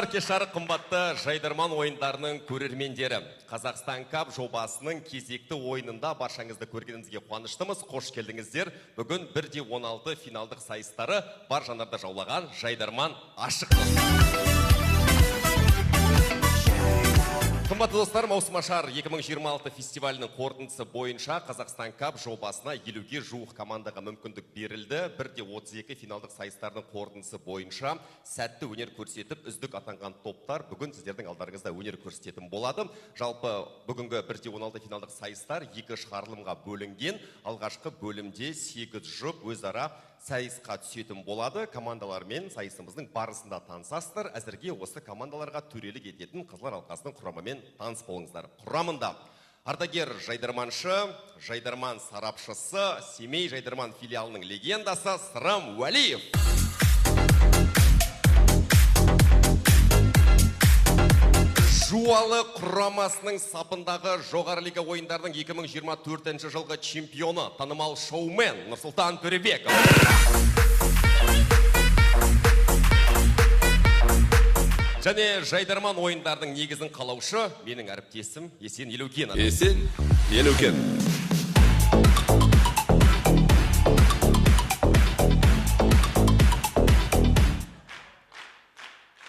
Достар, кеш жарық қымбатты жайдарман ойындарының көрермендері. Қазақстан Кап жобасының кезекті ойынында баршаңызды көргенімізге қуаныштымыз. Қош келдіңіздер. Бүгін 1-16 финалдық сайыстары бар жанарда жаулаған жайдарман ашық. Қымбатты достар, маусымашар 2026 фестивалінің қорытындысы бойынша Қазақстан Кап жобасына 50-ге жуық командаға мүмкіндік берілді. 1-32 финалдық сайыстардың қорытындысы бойынша сәтті өнер көрсетіп, үздік атанған топтар бүгін сіздердің алдарыңызда өнер көрсететін болады. Жалпы бүгінгі 1-16 финалдық сайыстар екі шығарылымға бөлінген. Алғашқы бөлімде 8 жұп өзара сайысқа түсетін болады. Командалармен сайысымыздың барысында танысасыздар. Әзірге осы командаларға төрелік ететін Қызылар алқасының құрамымен таныс болыңыздар. Құрамында ардагер жайдарманшы, жайдарман сарапшысы, Семей жайдарман филиалының легендасы Сырым Уәлиев. Жуалы құрамасының сапындағы жоғары лига ойындарының 2024 жылғы чемпионы, танымал шоумен Нұрсұлтан Төребеков. Және жайдарман ойындарының негізін қалаушы менің әріптесім Есен Елеукен. Есен Елеукен.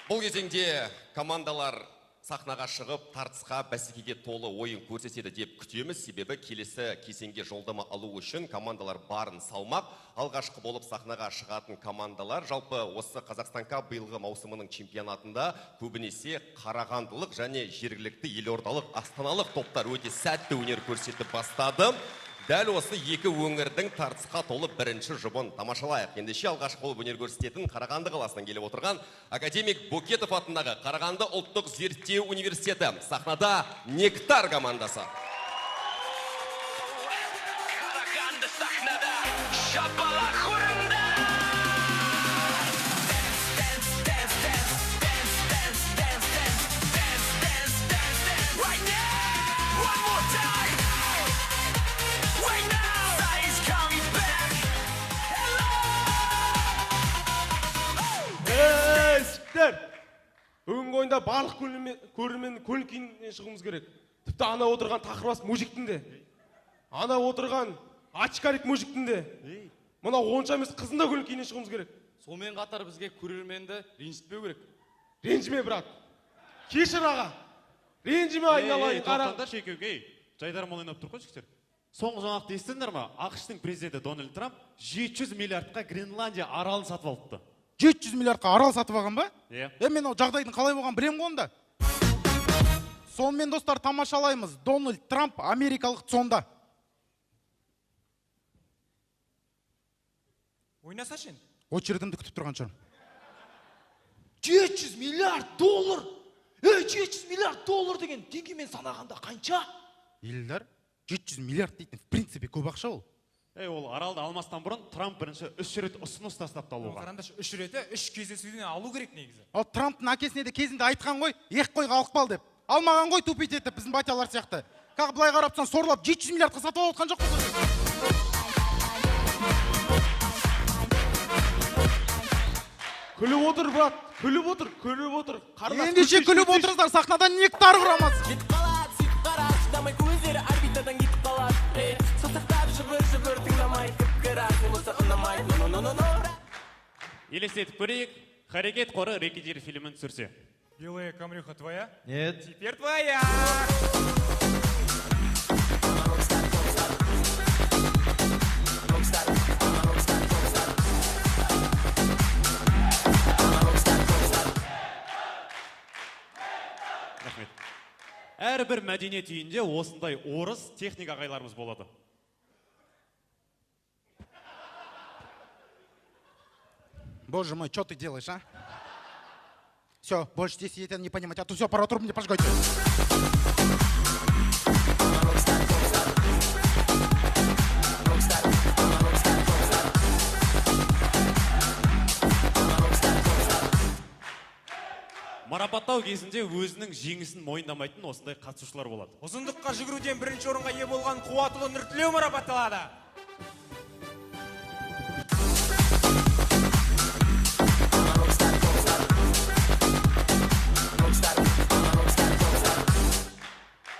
Бұл кезеңде командалар сахнаға шығып, тартысқа, бәсекеге толы ойын көрсетеді деп күтеміз. Себебі келесі кезеңге жолдама алу үшін командалар барын салмақ. Алғашқы болып сахнаға шығатын командалар, жалпы осы Қазақстан Кап биылғы маусымының чемпионатында көбінесе қарағандылық және жергілікті елордалық, астаналық топтар өте сәтті өнер көрсетіп бастады. Дәл осы екі өңірдің тартысқа толы бірінші жұбын тамашалайық. Ендеше алғашқы болып өнер көрсететін Қарағанды қаласынан келіп отырған академик Бөкетов атындағы Қарағанды ұлттық зерттеу университеті. Сахнада Нектар командасы. Қарағанды сахнада, шапалақ орында. Бүгінгі ойында барлық көрермен көңіл күйінен шығуымыз керек. Тіпті ана отырған тақырбас мужиктің де, ана отырған очкарик мужиктің де, мына онша емес қыздың да көңіл күйінен шығуымыз керек. Сонымен қатар бізге көрерменді ренжітпеу керек. Ренжіме, брат. Кешір, аға. Ренжіме, айналайын, қара. Тоқтаңдаршы екеуге, ей. Жайдарман ойнап тұр ғой жігіттер. Соңғы жаңалықты естідіңдер ма? АҚШ-тың президенті Дональд Трамп 700 миллиардқа Гренландия аралын сатып алыпты. 700 миллиардқа арал сатып алған ба? Иә. Мен ол жағдайдың қалай болғанын білемін ғой онда. Сонымен, достар, тамашалаймыз. Дональд Трамп америкалық ЦОНда. Ойнасашы енді. Очередімді күтіп тұрған шығармын. 700 миллиард доллар! Ей, 700 миллиард доллар деген теңгемен санағанда қанша? Елдар, 700 миллиард дейтін в принципе көп ақша ол. Ей, ол аралды алмастан бұрын Трамп бірінші 3 рет ұсыныс тастапты алуға. Қараңдаршы, 3 реті 3 кездесуден алу керек негізі. Ал Трамптың әкесіне де кезінде айтқан ғой, ек қойға алып қал деп. Алмаған ғой тупить етіп біздің батялар сияқты. Как былай қарап тұрсаң, сорлап 700 миллиардқа сатып алып отқан жоқ қой. Күліп отыр, брат, күліп отыр, күліп отыр. Қарындас, Ендеше күліп отырсыздар, сахнада Нектар құрамасы. Кетіп қалады, сөйтіп қарап, шыдамай көздері орбитадан кетіп қалады. Саусақтап жыбыр-жыбыр тыңдамай, кіп-кір болса ұнамайды. Но, но, но, но. Елестетіп көрейік, Харекет қоры Рэкетир фильмін түсірсе. Белая камрюха твоя? Нет. Теперь твоя. Рахмет. Әрбір мәдениет үйінде осындай орыс техник ағайларымыз болады. Боже мой, что ты делаешь, а? Все, больше здесь это не понимать, а то все, аппаратуру мне пожгете. Марапаттау кезінде өзінің жеңісін мойындамайтын осындай қатысушылар болады. Ұзындыққа жүгіруден бірінші орынға ие болған Қуатұлы Нұртілеу марапатталады.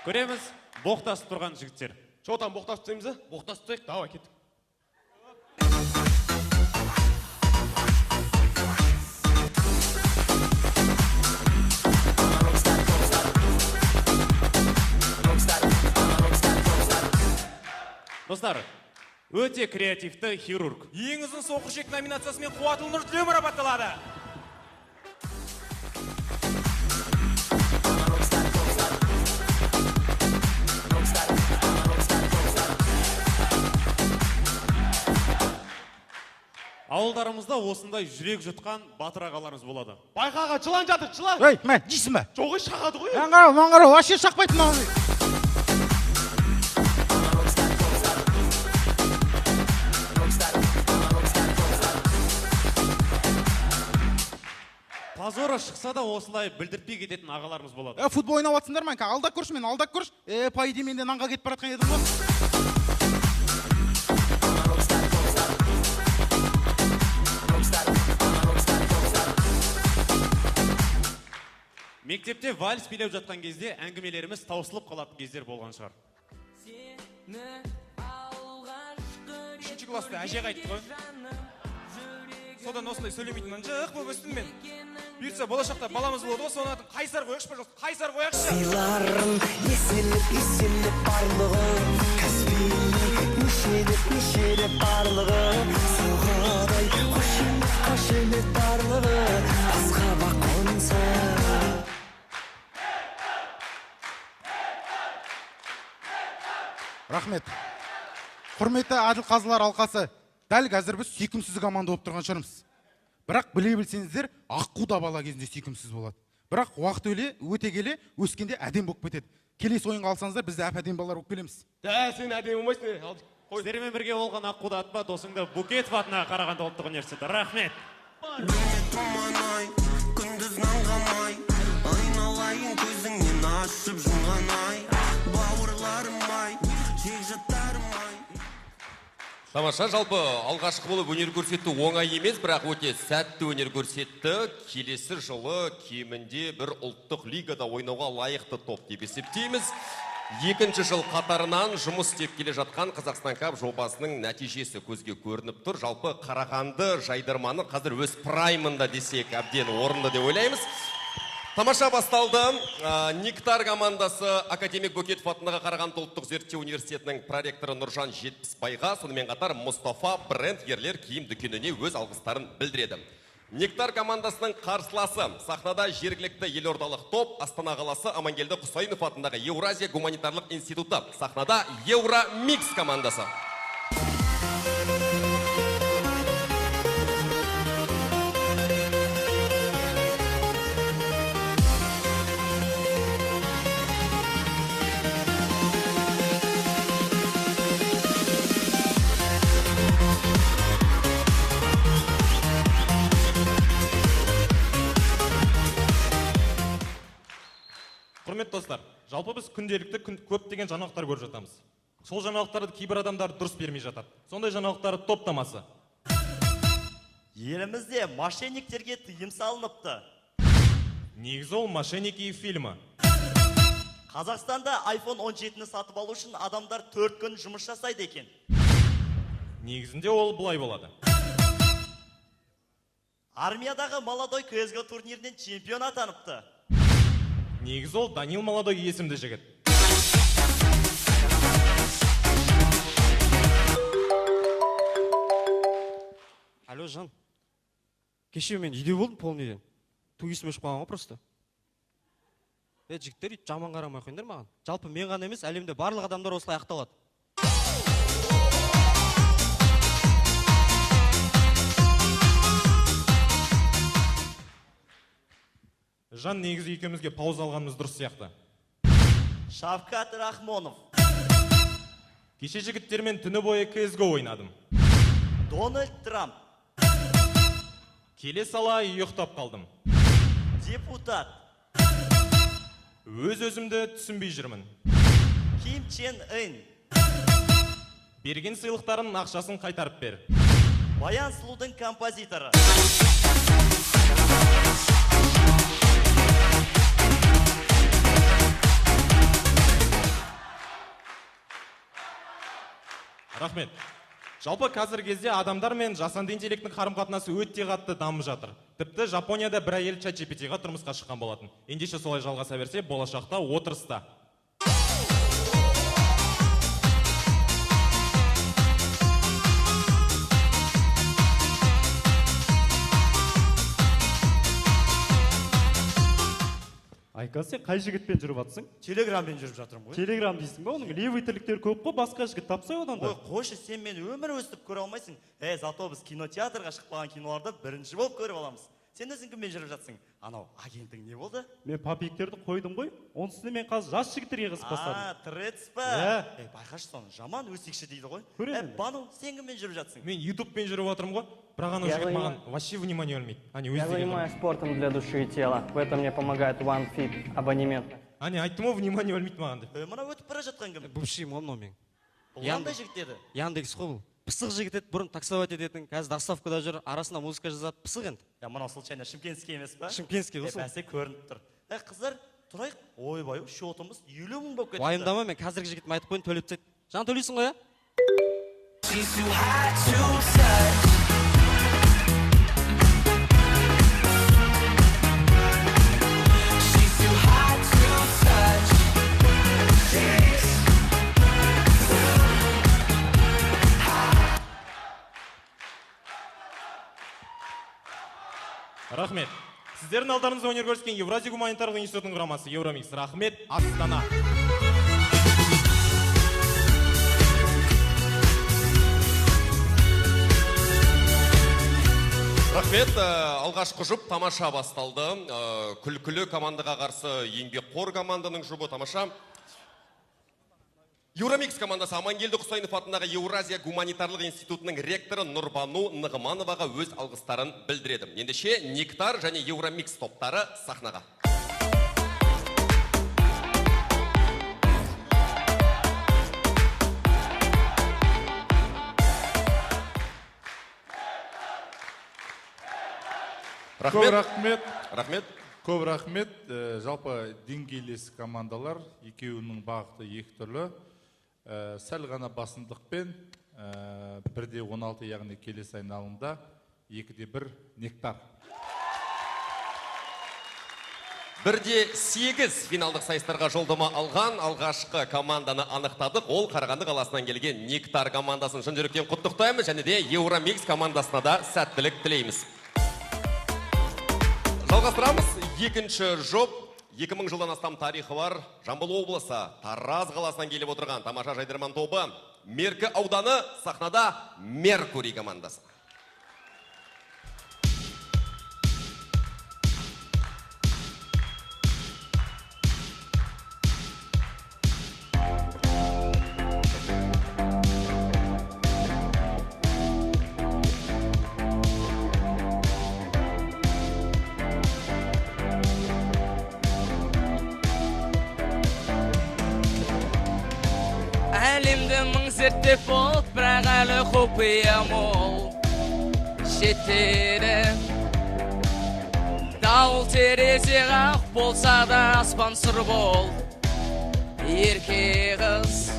Көреміз, боқтасып тұрған жігіттер. Че там, боқтасып тастаймыз а? Боқтасып тастайық. Давай, кеттік. Достар, өте креативті хирург. Ең ұзын соқыр ішек номинациясымен Қуатұлы Нұртілеу марапатталады. Ауылдарымызда осындай жүрек жұтқан батыр ағаларымыз болады. Байқа аға, жылан жатыр, жылан. Ей, мә, жейсің бе? Жоқ, ей, шағады ғой. Маған қара, маған қара, вообще шақпайды мынау. Позора шықса да осылай білдіртпей кететін ағаларымыз болады. Футбол ойнап жатсыңдар ма? Алдап көрші мені, алдап көрші. По идее мен де нанға кетіп бара жатқан едім ғой. Мектепте вальс билеп жатқан кезде әңгімелеріміз таусылып қалатын кездер болған шығар. Үшінші класста әже қайтты ғой. Содан осындай сөйлемейтін ынжық болып өстім мен. Бұйыртса болашақта баламыз болады ғой, соның атын Қайсар қояйықшы, пожалуйста, Қайсар қояйықшы. Сыйларың еселеп, еселеп барлығы, Каспийлік нешелеп, нешелеп барлығы, соғадай қошемет, қошемет барлығы, асқабақ қонса. Рахмет. Құрметті әділ қазылар алқасы, дәл қазір біз сүйкімсіз команда болып тұрған шығармыз. Бірақ біле білсеңіздер, аққу да бала кезінде сүйкімсіз болады. Бірақ уақыт өте келе өскенде әдемі болып кетеді. Келесі ойынға алсаңыздар, біз де әп-әдемі балалар болып келеміз. Дә, сен әдемі болмайсың. Ал, қой. Сіздермен бірге болған Аққуды атпа досыңды Букетов атындағы Қарағанды ұлттық университеті. Рахмет. Тұманай, күндіз нанғамай, айналайын көзіңнен ашып жұмған ай, бауырларым ай, жекжаттарым ай. Тамаша, жалпы алғашқы болып өнер көрсету оңай емес, бірақ өте сәтті өнер көрсетті. Келесі жылы кемінде бір ұлттық лигада ойнауға лайықты топ деп есептейміз. Екінші жыл қатарынан жұмыс істеп келе жатқан Қазақстан Кап жобасының нәтижесі көзге көрініп тұр. Жалпы Қарағанды жайдарманы қазір өз праймында десек әбден орынды деп ойлаймыз. Тамаша басталды. Нектар командасы академик Бөкетов атындағы Қарағанды ұлттық зерттеу университетінің проректоры Нұржан Жетпісбайға, сонымен қатар Мұстафа бренд ерлер киім дүкеніне өз алғыстарын білдіреді. Нектар командасының қарсыласы сахнада жергілікті елордалық топ Астана қаласы Амангелді Құсайынов атындағы Еуразия гуманитарлық институты. Сахнада Евромикс командасы. Құрметті достар, жалпы біз күнделікті көптеген жаңалықтар көріп жатамыз. Сол жаңалықтарды кейбір адамдар дұрыс бермей жатады. Сондай жаңалықтар топтамасы. Елімізде мошенниктерге тыйым салыныпты. Негізі ол «Мошенники» фильмі. Қазақстанда iPhone 17-ні сатып алу үшін адамдар 4 күн жұмыс жасайды екен. Негізінде ол былай болады. Армиядағы молодой CSGO турнирінен чемпион атаныпты. Негізі ол Данил Молодой есімді жігіт. Алло, Жан. Кеше мен үйде болдым полныйден. Тугисім өшіп қалған ғой просто. Жігіттер, жаман қарамай қойыңдар маған. Жалпы мен ғана емес, әлемде барлық адамдар осылай ақталады. Жан, негізі екеумізге пауза алғанымыз дұрыс сияқты. Шавкат Рахмонов. Кеше жігіттермен түні бойы CSGO ойнадым. Дональд Трамп. Келе сала ұйықтап қалдым. Депутат. Өз өзімді түсінбей жүрмін. Ким Чен Ын. Берген сыйлықтарын ақшасын қайтарып бер. Баян Сұлудың композиторы. Рахмет. Жалпы қазіргі кезде адамдар мен жасанды интеллекттің қарым-қатынасы өте қатты дамып жатыр. Тіпті Жапонияда бір әйел ChatGPT-ға тұрмысқа шыққан болатын. Ендеше солай жалғаса берсе, болашақта отырыста. Айка, сен қай жігітпен жүріп жатсың? Телеграммен жүріп жатырмын ғой. Телеграм дейсің ба? Оның левый тірліктері көп қой, басқа жігіт тапсай одан да. Ой, қойшы, сен мені өмір өстіп көре алмайсың. Зато біз кинотеатрға шықпаған киноларды бірінші болып көріп аламыз. Сен өзің кіммен жүріп жатсың? Анау агентің не болды? Мен папиктерді қойдым ғой. Оның үстіне мен қазір жас жігіттерге қызып бастадым. А, Threads па? Иә. Байқашы соны, жаман өсекші дейді ғой. Көремін. Бану, сен кіммен жүріп жатсың? Мен ютубпен жүріп жатырмын ғой. Бірақ анау жігіт маған вообще внимание бөлмейді. Әне, Я өзі деген. занимаюсь спортом для души и тела. В этом мне помогает OneFit абонемент. Әне, айттым ғой, внимание бөлмейді маған деп. Мына өтіп бара жатқан кім? Бывшийім ғой мынау менің. Бұл қандай жігіт еді? Яндекс қой бұл. Пысық жігіт еді, бұрын таксовать ететін, қазір доставкада жүр, арасында музыка жазады, пысық енді. Я, мынау случайно шымкентский емес па? Шымкентский ғой сол. Бәсе көрініп тұр. Қыздар, тұрайық. Ойбай, счетымыз 50 мың болып кетіпті. Уайымдама, мен қазіргі жігітіме айтып қояйын, төлеп тастайды. Жан, төлейсің ғой, иә? Рахмет. Сіздердің алдарыңызда өнер көрсеткен Евразия гуманитарлық институтының құрамасы Евромикс. Рахмет, Астана. Рахмет, алғашқы жұп тамаша басталды. Күлкілі командаға қарсы еңбекқор команданың жұбы тамаша. Евромикс командасы Амангелді Құсайынов атындағы Еуразия гуманитарлық институтының ректоры Нұрбану Нығымановаға өз алғыстарын білдіреді. Ендеше Нектар және Евромикс топтары сахнаға. Көп рахмет. Рахмет. Көп рахмет. Жалпы деңгейлес командалар, екеуінің бағыты екі түрлі. Сәл ғана басымдықпен 1-16, яғни келесі айналымда 2-1 Нектар. 1-8 финалдық сайыстарға жолдама алған алғашқы команданы анықтадық. Ол Қарағанды қаласынан келген Нектар командасын шын жүректен құттықтаймыз және де Евромикс командасына да сәттілік тілейміз. Жалғастырамыз. Екінші жұп. 2000 жылдан астам тарихы бар Жамбыл облысы Тараз қаласынан келіп отырған тамаша жайдарман тобы Меркі ауданы, сахнада Меркурий командасы. Әлемді мың зерттеп болып, бірақ әлі құпия мол жетеді. Дауыл терезе қақ болса да аспан сұр бол. Ерке қыз,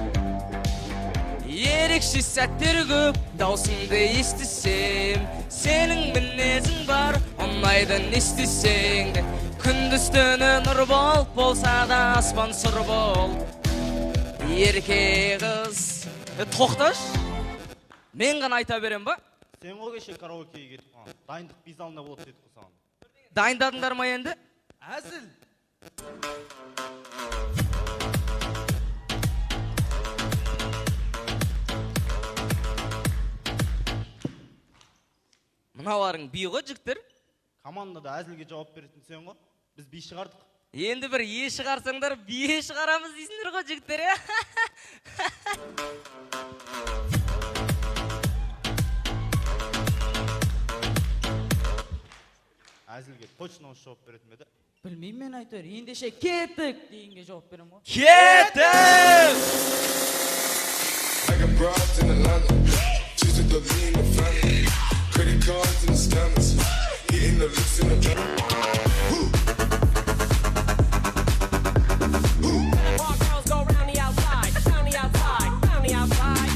ерекше сәттер көп, даусыңды естісем, сенің мінезің бар, ұнайды не істесең де. Күндіз түні нұр бол, болса да аспан сұр бол. Ерке қыз. Тоқташ, мен ғана айта берем ба? Сен ғой кеше караокеге кетіп қалған. Дайындық би залында болады дедік қой саған. Дайындадыңдар ма енді? Әзіл. Мыналарың би ғой, жігіттер? Командада әзілге жауап беретін сен ғой. Біз би шығардық. Енді бір е шығарсаңдар, бие шығарамыз дейсіңдер ғой, жігіттер, е? Әзілге точно осы жауап беретін бе еді? Білмеймін мен әйтеуір, ендеше кеттік дегенге жауап беремін ғой. Кеттік! I got broads in Atlanta, twisted the lean in the family, credit cards and the scammers, hitting the licks in the bank. All girls go round the outside, round the outside, round the outside.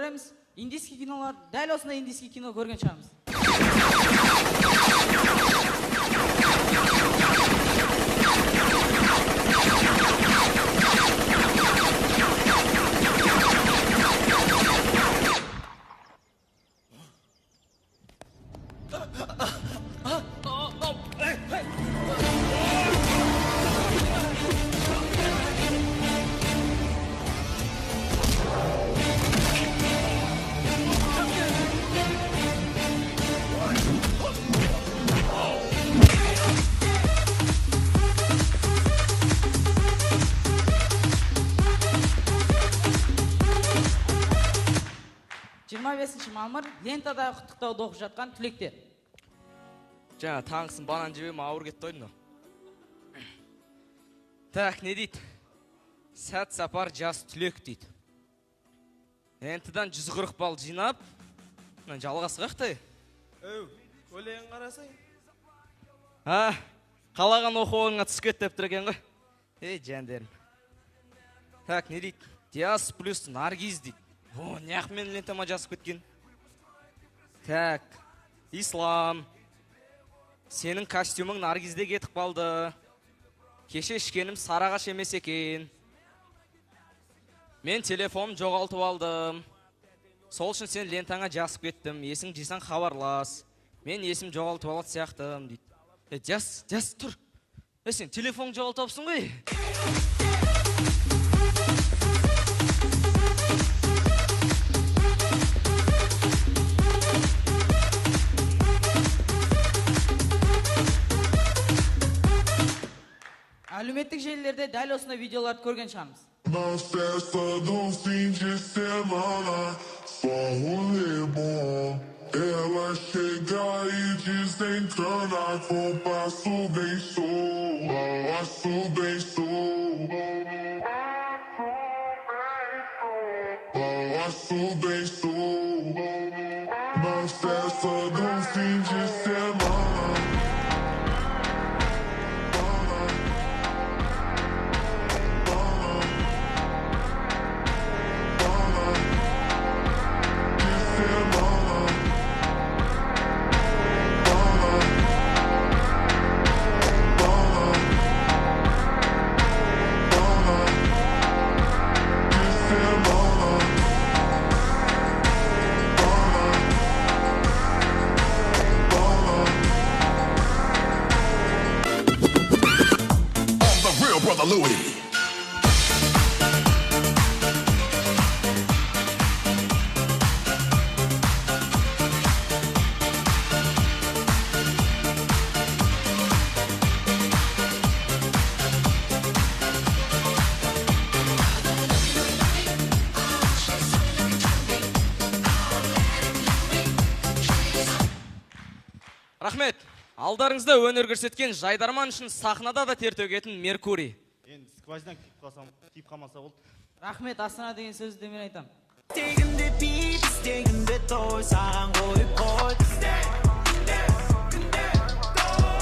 көреміз. Индийский кинолар, дәл осындай индийский кино көрген шығармыз. 25 мамыр лентадағы құттықтауды оқып жатқан түлектер. Жаңа таңғысын банан жеп едім, ауыр кетті ғой мынау. Так, не дейді? Сәт сапар, жас түлек дейді. ЕНТ-дан 140 балл жинап, мына жалғасы қаяқта? Өу, көйлегін қарасай. А, қалаған оқу орнына түсіп кет деп тұр екен ғой. Ей, жандерім. Так, не дейді? Диас плюс Наргиз дейді. О, неғып менің лентама жазып кеткен? Так, Ислам. Сенің костюмің Наргизде кетіп қалды. Кеше ішкенім сарыағаш емес екен. Мен телефоным жоғалтып алдым. Сол үшін сен лентаңа жазып кеттім. Есің жисаң, хабарлас. Мен есім жоғалтып алады сияқтым дейді. Е, Диас, Диас, тұр. Е, сен телефон жоғалтып алыпсың ғой. Әлеуметтік желілерде дәл осындай видеоларды көрген шығармыз. Na festa do fim de semana, só rolê bom. Ela chega e desencana com passo bem solto, passo bem solto. Passo bem solto. Na festa do fim de semana. I'm the real brother Louie. Рахмет. Алдарыңызда өнер көрсеткен жайдарман үшін сахнада да тер төгетін Меркурий. Енді сквозняк тиіп қалсам, тиіп қалмаса болды. Рахмет, Астана деген сөзді де мен айтамын. Істегімде бип, істегімде той, саған қойып қой.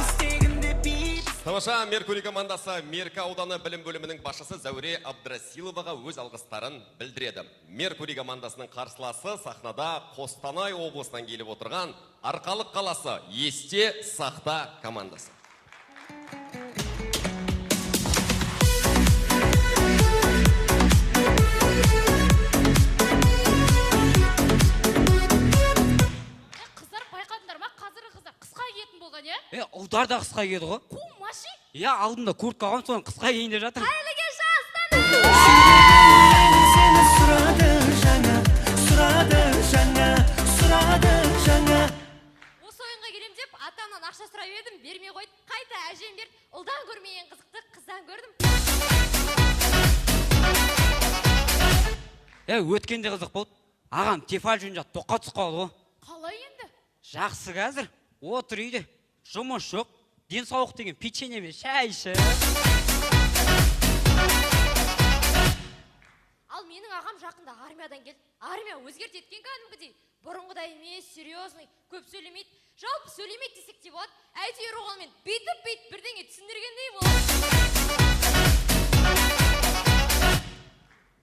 Істегімде бип. Тамаша, Меркурий командасы Меркі ауданы білім бөлімінің басшысы Зәуре Абдрасиловаға өз алғыстарын білдіреді. Меркурий командасының қарсыласы сахнада Қостанай облысынан келіп отырған Арқалық қаласы Есте Сақта командасы. Қыздар, байқадыңдар ма, қазіргі қыздар қысқа киетін болған, иә? Е, ұлдар да қысқа киеді ғой. Қу маши. Иә, алдымда куртка алғам, соны қысқа киейін деп жатыр. Қайырлы кеш, Астана! Сені сұрады жаңа, сұрады жаңа, сұрады жаңа. Осы ойынға келем деп атамнан ақша сұрап едім, бермей қойды. Қайта әжем берді. Ұлдан көрмеген қызықты қыздан көрдім. Е, өткенде қызық болды. Ағам Тефаль жөнінде тоққа түсіп қалды ғой. Қалай енді? Жақсы, қазір отыр үйде. Жұмыс жоқ. Денсаулық деген печенье мен шай ішіп. Ал менің ағам жақында армиядан келді. Армия өзгерт еткен кәдімгідей. Бұрынғыдай емес, серьезный, көп сөйлемейді. Жалпы сөйлемейді десек те болады. Әйтеуір оғанмен бүйтіп-бүйтіп бірдеңе түсіндіргендей болады.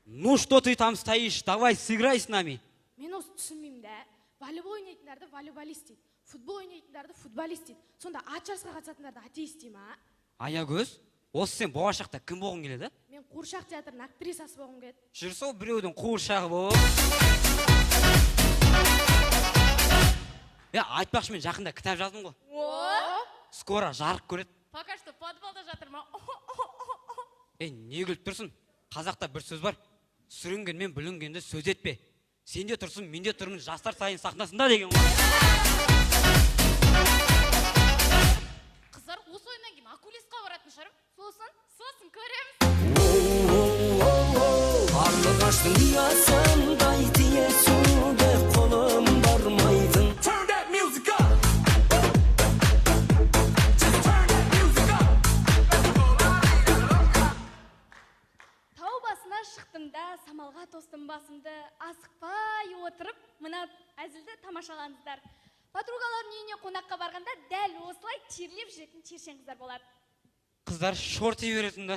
Ну что ты там стоишь? Давай сыграй с нами. Волейбол ойнайтындарды волейболист дейді, футбол ойнайтындарды футболист дейді. Сонда ат жарысқа қатысатындарды атеист дей ма? Аягөз, осы сен болашақта кім болғың келеді? Мен қуыршақ театрының актрисасы болғым келеді. Жүр сол біреудің қуыршағы болып. Айтпақшы, мен жақында кітап жаздым ғой. О! Скоро жарық көреді. Пока что подвалда жатыр ма? Не күліп тұрсың? Қазақта бір сөз бар. Сүрінгенмен бүлінгенді сөз етпе. Сен де тұрсың, мен де тұрмын, жастар сайын сахнасында деген ғой. Қыздар, осы ойыннан кейін окулистқа баратын шығармын. Сосын көреміз. Қарлығаштың ұясындай тиесуге қолым бармайтын. Turn that music up. Just turn that music up. Тау басына шықтым да, самалға тостым басымды, асықпай отырып, мына әзілді тамашалаңыздар. Подругалардың үйіне қонаққа барғанда дәл осылай терлеп жүретін тершең қыздар болады. Қыздар шорти беретін да.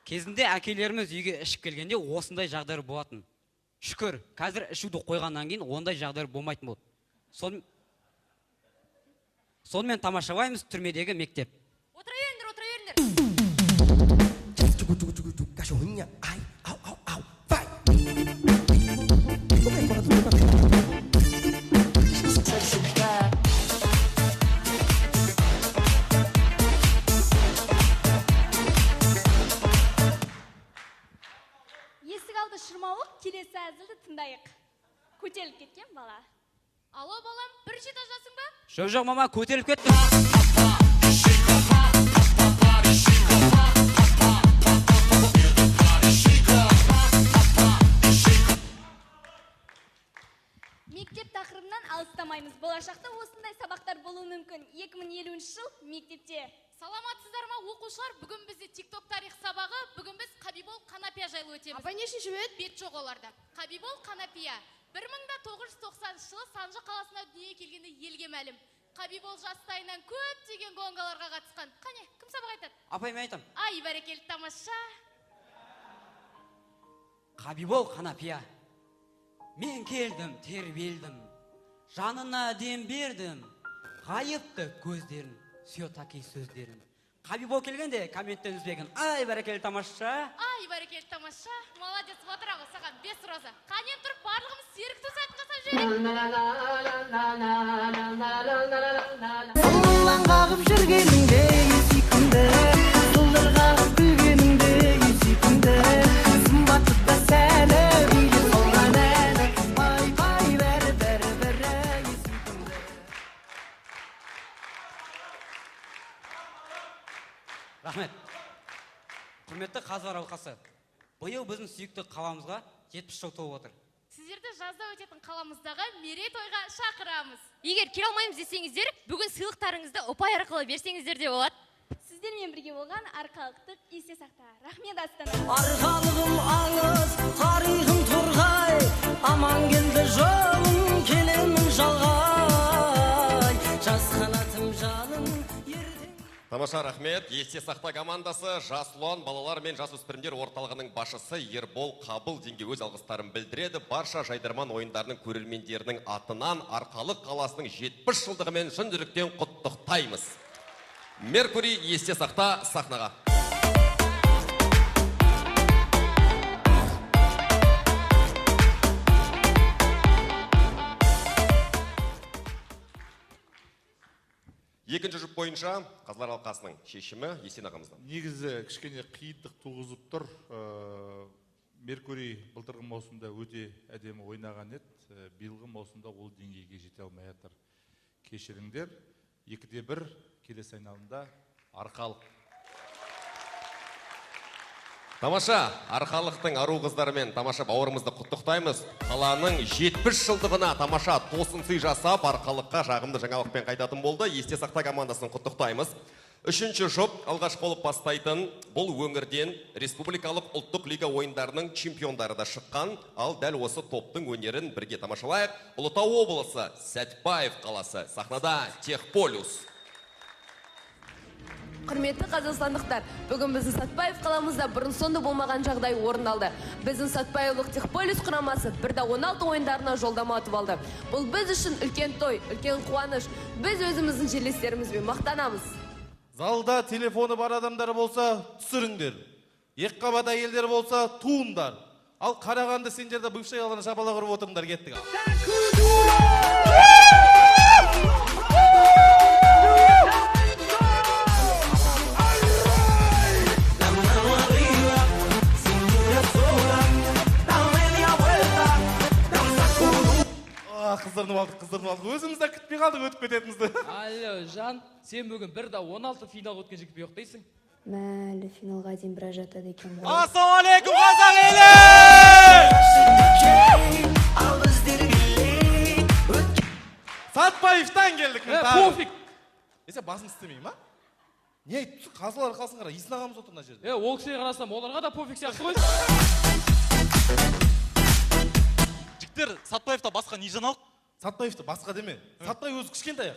Кезінде әкелеріміз үйге ішіп келгенде осындай жағдайлар болатын. Шүкір, қазір ішуді қойғаннан кейін ондай жағдайлар болмайтын болды. Сонымен тамашалаймыз түрмедегі мектеп. Отыра беріңдер, отыра беріңдер. Есік алды шырмауық, келесі әзілді тыңдайық. Көтеріліп кеткен бала. Алло, балам, бірінші этаждасың ба? Жоқ, мама, көтеріліп кеттім. Мектеп тақырыбынан алыстамаймыз. Болашақта осындай сабақтар болуы мүмкін. 2050 жыл мектепте. Саламатсыздар ма, оқушылар? Бүгін бізде TikTok тарих сабағы. Бүгін біз Қабибол Қанапия жайлы өтеміз. Апай, нешінші бет? Бет жоқ оларда. Қабибол Қанапия 1990 жылы Санжы қаласына дүниеге келгені елге мәлім. Қабибол жастайынан көптеген гонгаларға қатысқан. Қане, кім сабақ айтады? Апай, мен айтам. Ай, бәрекелді, тамаша. Қабибол Қанапия. Мен келдім, тербелдім, жанына дем бердім, ғайыпты көздерін, все-таки сөздерін. Қабибол келгенде комменттен үзбеген. Ай, бәрекелді, тамаша. Ай, бәрекелді, тамаша. Молодец, отыра ғой, саған 5 роза. Қанен тұрып барлығымыз серік сәтін жасап жіберейік. Сылаң қағып жүргеніңде сүйкімді, сылдыр қағып күлгеніңде сүйкімді, сымбатты да сәні билеп салған әні, пай пай бәрі бәрі бәрі сүйкімді. Рахмет. Құрметті қазылар алқасы, биыл біздің сүйікті қаламызға 70 жыл толып отыр. Сіздерді жазда өтетін қаламыздағы мерейтойға шақырамыз. Егер келе алмаймыз десеңіздер, бүгін сыйлықтарыңызды ұпай арқылы берсеңіздер де болады. Сіздермен бірге болған арқалықтық есте сақта. Рахмет, Астана. Арқалығым аңыз, тарихым торғай, аман келді жолым, келемін жалғай, жас қанатым жалын. Тамаша, рахмет. Есте сақта командасы Жас Ұлан балалар мен жасөспірімдер орталығының басшысы Ербол Қабыл деңге өз алғыстарын білдіреді. Барша жайдарман ойындарының көрермендерінің атынан Арқалық қаласының 70 жылдығымен шын жүректен құттықтаймыз. Меркурий есте сақта сахнаға. Екінші жұп бойынша қазылар алқасының шешімі Есен ағамыздан. Негізі кішкене қиындық туғызып тұр. Меркурий былтырғы маусымда өте әдемі ойнаған еді. Биылғы маусымда ол деңгейге жете алмай жатыр. Кешіріңдер. 2-1 келесі айналымда Арқалық. Тамаша, Арқалықтың ару қыздарымен тамаша бауырымызды құттықтаймыз. Қаланың 70 жылдығына тамаша тосын сый жасап, Арқалыққа жағымды жаңалықпен қайтатын болды. Есте сақта командасын құттықтаймыз. Үшінші жұп алғаш болып бастайтын бұл өңірден республикалық ұлттық лига ойындарының чемпиондары да шыққан. Ал дәл осы топтың өнерін бірге тамашалайық. Ұлытау облысы, Сәтбаев қаласы, сахнада Техполюс. Құрметті қазақстандықтар, бүгін біздің Сәтбаев қаламызда бұрын соңды болмаған жағдай орын алды. Біздің Сәтбаевлық Техполюс құрамасы 1-16 ойындарына жолдама ұтып алды. Бұл біз үшін үлкен той, үлкен қуаныш. Біз өзіміздің жерлестерімізбен мақтанамыз. Залда телефоны бар адамдар болса, түсіріңдер. Екіқабат әйелдер болса, туыңдар. Ал Қарағанды сендерді бывший алына шапалақ ұрып отырыңдар, кеттік. Қыздырынып алдық, қыздырынып алдық. Өзіміз де күтпей қалдық өтіп кететінімізді. Алло, Жан, сен бүгін 1-16 финалға өткен жігітпен ұйықтайсың? Мәлі, финалға дейін біраз жатады екен ғой. Ассалаумағалейкум, қазақ елі! Сатпаевтан келдік. Пофиг. Сен басың істемей ма? Не айтып, қазылар қалсын қара, Есін ағамыз отыр мына жерде. Ол кісіге қарасам, оларға да пофиг сияқты ғой. Жігіттер, Сатпаевта басқа не жаңалық? Сатпаевта басқа деме. Сатпаев өзі кішкентай ақ.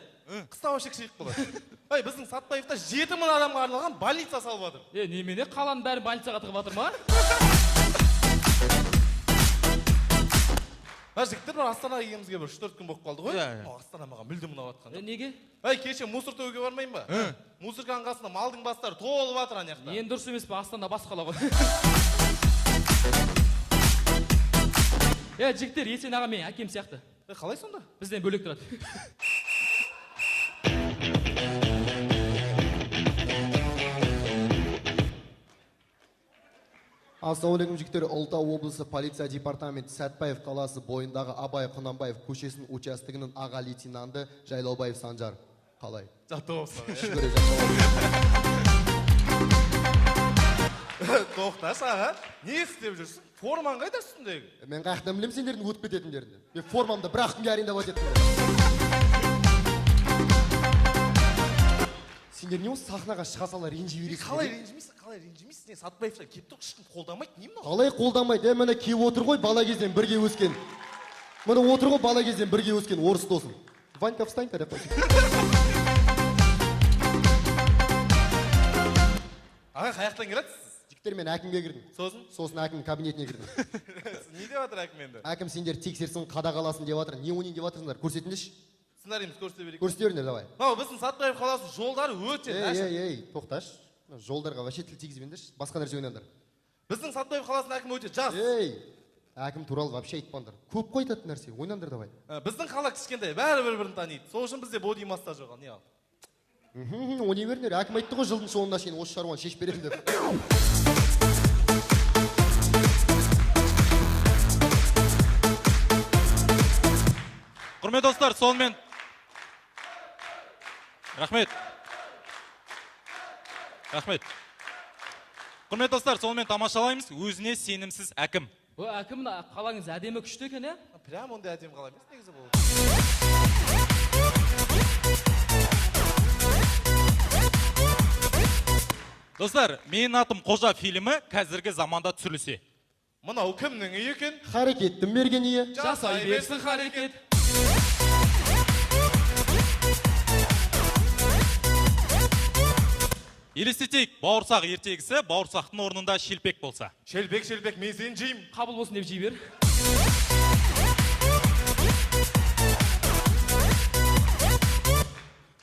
Қыста вообще кішірейіп қалады. Ай, біздің Сатпаевта 7000 адамға арналған больница салып жатыр. Немене, қаланың бәрін больницаға тығып жатыр ма? Жігіттер, бір Астанаға келгенімізге бір 3-4 күн болып қалды ғой. Астана маған мүлдем ұнап жатқан жоқ. Неге? Ай, кеше мусор төгуге бармайын ба? Мусорканың қасында малдың бастары толып жатыр ана жақта. Енді дұрыс емес пе, Астана бас қала ғой. Жігіттер, Есен аға мен әкем сияқты. Қалай сонда? Бізден бөлек тұрады. Ассалаумағалейкум, жігіттер. Ұлытау облысы полиция департаменті Сәтбаев қаласы бойындағы Абай Құнанбаев көшесінің участогінің аға лейтенанты Жайлаубаев Санжар. Қалай? Жаттығып. Шүкір, жаттығып. Тоқташы, аға. Не істеп жүрсің? Формаң қайда үстіндегі? Мен қаяқтан білемін сендердің өтіп кететіндерді. Мен формамды бір ақ күнге арендовать еттім. Сендер не осы сахнаға шыға сала ренжи бересіңдер? Қалай ренжімейсің, қалай ренжімейсің? Не, Сатпаевтан келіп тұр, ешкім қолдамайды, не мынау? Қалай қолдамайды? Міне келіп отыр ғой, бала кезден бірге өскен. Міне отыр ғой, бала кезден бірге өскен орыс досым. Ванька, встанька деп қойсын. Аға, қаяқтан келатсыз? Жігіттер, мен әкімге кірдім. Сосын? Сосын әкімнің кабинетіне кірдім. Не деп жатыр әкім енді? Әкім сендер тексерсін, қадағаласын деп жатыр. Не ойнайын деп жатырсыңдар? Көрсетіңдерші. Сценарийімізді көрсете берейік. Көрсете беріңдер, давай. Мынау біздің Сатпаев қаласының жолдары өте нашар. Ей, ей, тоқташы. Жолдарға вообще тіл тигізбеңдерші. Басқа нәрсе ойнаңдар. Біздің Сатпаев қаласының әкімі өте жас. Ей, әкім туралы вообще айтпаңдар. Көп қой айтатын нәрсе, ойнаңдар давай. Біздің қала кішкентай, бәрі бір-бірін таниды. Сол үшін бізде боди массаж жоқ, не ал. Ойнай беріңдер. Әкім айтты ғой, жылдың соңына шейін осы шаруаны шешіп беремін деп. Құрметті достар, сонымен рахмет. Рахмет. Құрметті достар, сонымен тамашалаймыз өзіне сенімсіз әкім. О, әкім, қалаңыз әдемі күшті екен, ә? Прям ондай әдемі қала емес негізі бұл. Достар, менің атым Қожа фильмі қазіргі заманда түсірілсе. Мынау кімнің үйі екен? Харекеттің берген үйі. Жасай берсін харекет. Елестетейік, бауырсақ ертегісі бауырсақтың орнында шелпек болса. Шелпек, шелпек, мен сені жеймін. Қабыл болсын деп жей бер.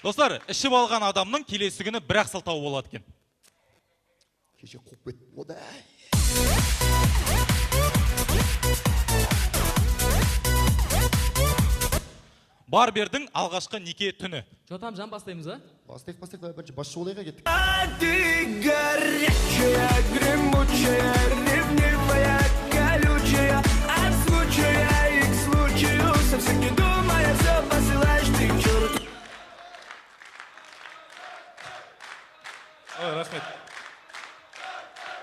Достар, ішіп алған адамның келесі күні бір-ақ сылтауы болады екен. Кеше қуып кеттім ғой да. Барбердің алғашқы неке түні. Жотам, жан бастаймыз, а? Бастайық, бастайық, давай бірінші басшы болайық, кеттік. Ты горячая, гремучая, ревнивая, колючая, от случая и к случаю, совсем не думая, все посылаешь ты к черту. Ой, рахмет.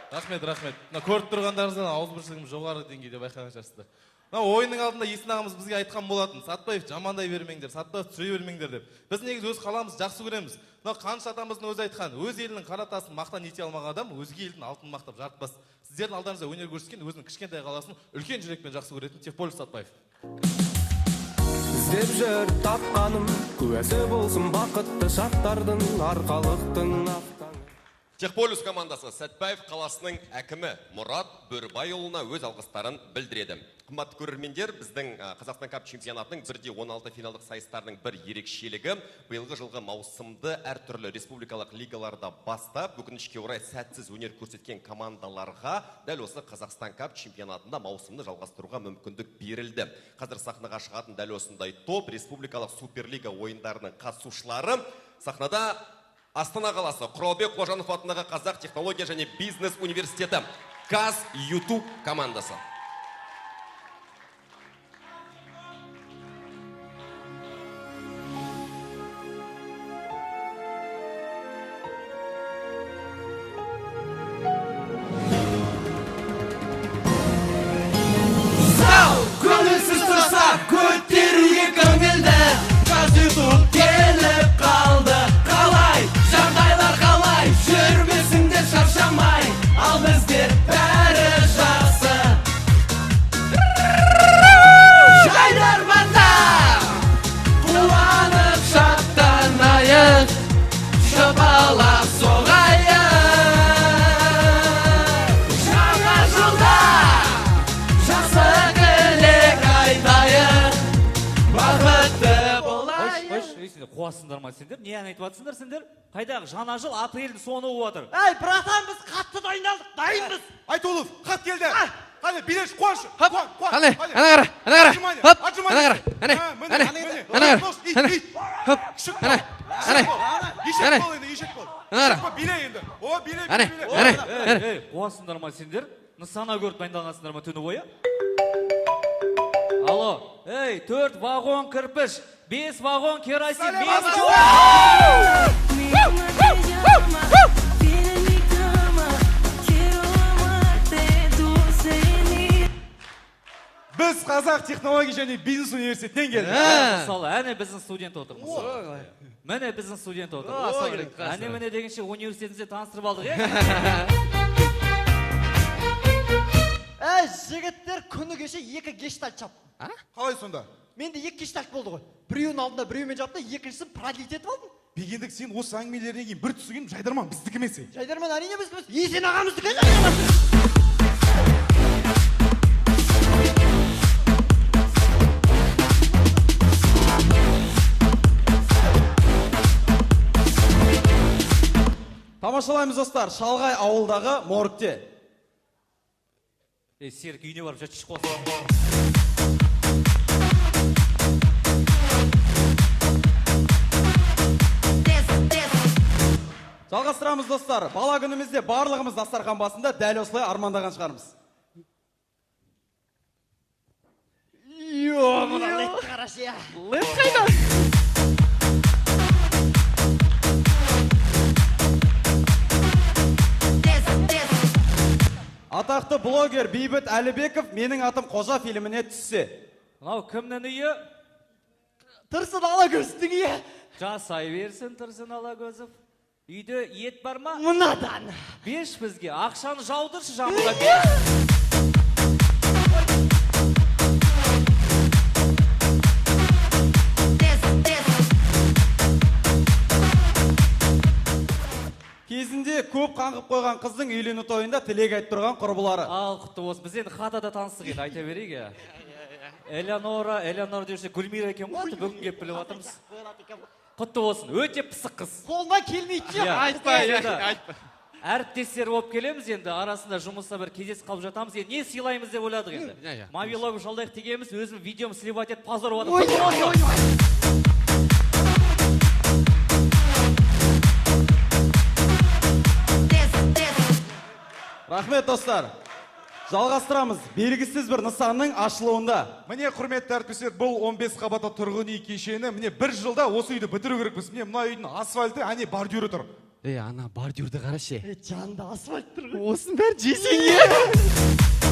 Рахмет, рахмет. Мына көріп тұрғандарыңыздан ауызбіршілігіміз жоғары деңгейде байқаған шығарсыздар. Мына ойынның алдында Есін ағамыз бізге айтқан болатын, Сатпаев жамандай бермеңдер, Сатпаев түсіре бермеңдер деп. Біз негізі өз қаламызды жақсы көреміз. Мынау Қаныш атамыздың өзі айтқан, өз елінің қара тасын мақтан ете алмаған адам өзге елдің алтынын мақтап жарытпас. Сіздердің алдарыңызда өнер көрсеткен өзінің кішкентай қаласын үлкен жүрекпен жақсы көретін Техполис Сатпаев. Іздеп жүр тапқаным, куәсі болсын бақытты шақтардың, арқалықтың ақтаңы. Техполис командасы Сәтбаев қаласының әкімі Мұрат Бөрібайұлына өз алғыстарын білдіреді. Қымбатты көрермендер, біздің Қазақстан Кап чемпионатының 1-16 финалдық сайыстарының бір ерекшелігі биылғы жылғы маусымды әртүрлі республикалық лигаларда бастап, өкінішке орай сәтсіз өнер көрсеткен командаларға дәл осы Қазақстан Кап чемпионатында маусымды жалғастыруға мүмкіндік берілді. Қазір сахнаға шығатын дәл осындай топ республикалық суперлига ойындарының қатысушылары сахнада Астана қаласы Құралбек Құлажанов атындағы Қазақ технология және бизнес университеті КАЗ YouTube командасы. Сау, көңілсіз тұрсақ, көтеруге көңілді. КАЗ YouTube келіп қалды. Қалай, жағдайлар қалай, жүрмесіңдер шаршамай, ал бізде бәрі жақсы. Жайдарманда қуанып шаттанайық, шапалақ соғайық. Жаңа жылда жақсы тілек айтайық, бақытты болайық. Қойшы, ей, сендер қуасыңдар ма сендер? Не ән айтып жатсыңдар сендер? Қайдағы жаңа жыл апрельдің соңы болып жатыр. Әй, братан, біз қатты дайындалдық, дайынбыз. Айтулов, хат келді. Қане, билеш, қуаншы. Қане, ана қара, ана қара. Хоп, ана қара, әне, әне, ана қара, әне. Хоп, әне, әне, Ешек әне. бол енді, ешек бол. Ана қара. Ешек бол, биле енді. О, биле, Әне, биле. әне, Ей, әне. ей, қуасыңдар ма сендер? Нысана көріп дайындалғансыңдар ма түні бойы? Алло, ей, 4 вагон кірпіш, 5 вагон керосин, 5. Біз Қазақ технология және бизнес университетінен келдік. Мысалы, әне біздің студент отыр мысалы. Міне біздің студент отыр. Әне міне дегенше университетімізде таныстырып алдық, е? Әй, жігіттер, күні кеше 2 гештальт жаптым. Қалай сонда? Менде 2 гештальт болды ғой. Біреуінің алдында біреумен жапты, екіншісін продлить етіп алдым. Бегендік, сен осы әңгімелерінен кейін бір түсінгенім Жайдарман біздікі емес. Жайдарман әрине біздікі емес. Есен ағамыздікі Жайдарман. Тамашалаймыз достар, шалғай ауылдағы моргте. Ей, Серік, үйіне барып жатшы қос. Жалғастырамыз достар. Бала күнімізде барлығымыз дастархан басында дәл осылай армандаған шығармыз. Йо, мына летті қарашы, я. Лет қайда? Атақты блогер Бейбіт Әлібеков «Менің атым Қожа» фильміне түссе. Мынау кімнің үйі? Тұрсын Алагөзовтің үйі. Жасай берсін Тұрсын Алагөзов. Үйде ет бар ма? Мынадан. Берші бізге, ақшаны жаудыршы жаңбырға, бер. Кезінде көп қаңғып қойған қыздың үйлену тойында тілек айтып тұрған құрбылары. Ал құтты болсын. Біз енді хатада таныстық енді, айта берейік иә. Элеонора, Элеонора деуші Гүлмира екен ғой, аты бүгін келіп біліп жатырмыз. Құтты болсын, өте пысық қыз. Қолынан келмейді. Иә. Айтпа, Енді айтпа. Әріптестер болып келеміз енді, арасында жұмыста бір кездесіп қалып жатамыз. Енді не сыйлаймыз деп ойладық енді. Иә, иә. Мобилограф жалдайық дегенбіз, өзім видеом сливать етіп позор болып Ой, жатыр. ой, ой, ой. Рахмет достар. Жалғастырамыз. Белгісіз бір нысанның ашылуында. Міне, құрметті әріптестер, бұл 15 қабатты тұрғын үй кешені. Міне, бір жылда осы үйді бітіру керекпіз. Міне, мына үйдің асфальты, әне бордюрі тұр. Ей, ана бордюрді қарашы. Е, жанында асфальт тұр ғой. Осының бәрін жесең, е.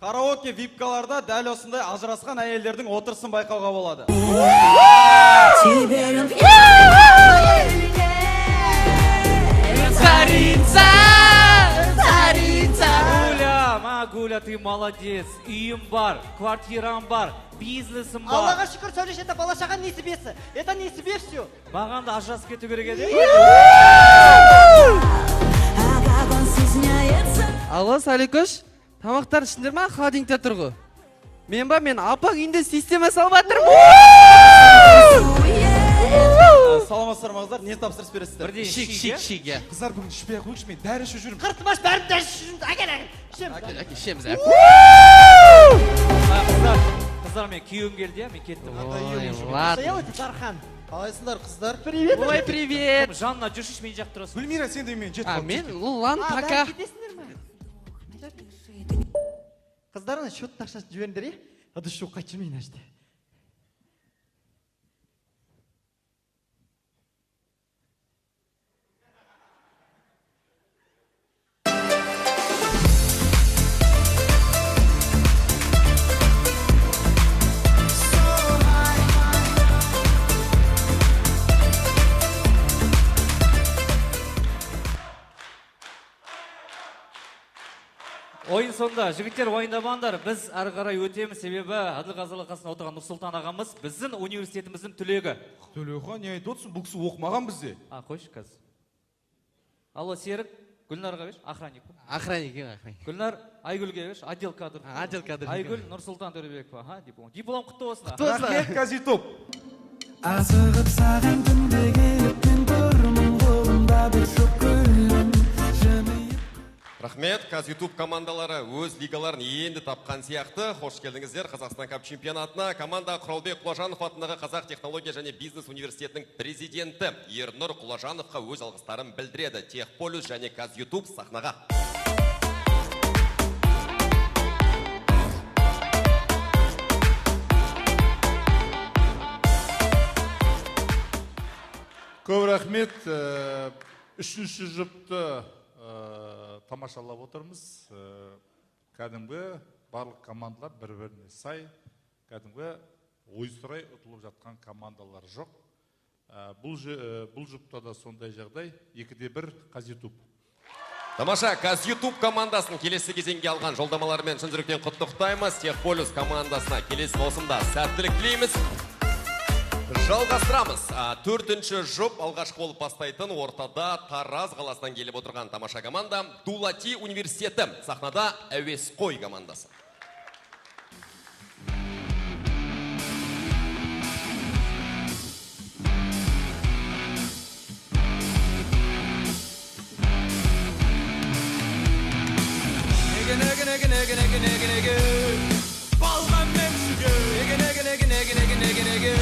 Караоке випкаларда дәл осындай ажырасқан әйелдердің отырысын байқауға болады. Царица, царица. Гуля, ма, Гуля, ты молодец. Үйім бар, квартирам бар, бизнесім бар. Аллаға шүкір, Сәулеш, это бала шаға несібесі. Это несібе все. Маған да ажырасып кету керек еді. Алло, Саликош, тамақтар ішіндер ма? Холодильникте тұр ғой. Мен ба, мен апаң үйінде система салып жатырмын. Саламатсыздар ма, қыздар? Не тапсырыс бересіздер? Бірден Шик, шик, шик, иә. Қыздар, бүгін ішпей ақ қойыңызшы, мен дәрі ішіп жүрмін. Қыртымаш, бәрін дәрі ішіп жүрміз. Әкел, әкел. Ішеміз. Әкел, әкел, ішеміз. Қыздар, қыздар, мен күйеуім келді, иә, мен кеттім. Ой, ладно. Дархан. Қалайсыңдар, қыздар? Привет. Ой, привет. Жанна, жүрші, мен жақта тұрасың. Гүлмира, сен де мен жетіп А, қалдым. мен, ладно, пока. Кетесіңдер ме? Қыздар, ана счеттың ақшасын жіберіңдер, е? Ыдыс жуып қайтып жүрмейін ана жерде. Ойын сонда, жігіттер, уайымдамаңдар, біз әрі қарай өтеміз, себебі Әділқазылы қасында отырған Нұрсұлтан ағамыз біздің университетіміздің түлегі. Төлеухан, не айтып отырсың? Бұл кісі оқымаған бізде. А, қойшы қазір. Алло, Серік, Гүлнарға берші, охранник. Охранник, охранник. Гүлнар, Айгүлге берші, отдел кадр. Отдел кадр. Айгүл, Нұрсұлтан Төребеков, аха, диплом. Диплом құтты болсын. Құтты болсын. Рахмет, Казитоп. Асығып саған түнде келіп мен тұрмын, қолымда бір шоқ гүлім. Рахмет, КазЮТУБ командалары өз лигаларын енді тапқан сияқты. Қош келдіңіздер Қазақстан Кап чемпионатына. Команда Құралбек Құлажанов атындағы Қазақ технология және бизнес университетінің президенті Ернұр Құлажановқа өз алғыстарын білдіреді. Техполюс және КазЮТУБ сахнаға. Көп рахмет. Үшінші жұпты тамашалап отырмыз. Кәдімгі барлық командалар бір-біріне сай, кәдімгі ойсырай ұтылып жатқан командалар жоқ. Бұл жұпта да сондай жағдай. 2-1 КазЮТУБ. Тамаша, КазЮТУБ командасын келесі кезеңге алған жолдамаларымен шын жүректен құттықтаймыз. Техполюс командасына келесі маусымда сәттілік тілейміз. Жалғастырамыз. Төртінші жұп алғашқы болып бастайтын ортада Тараз қаласынан келіп отырған тамаша команда Дулати университеті. Сахнада Әуесқой командасы. Неге, неге, неге, неге, неге, неге, неге балғанмен шүге. Неге, неге, неге, неге, неге, неге, неге.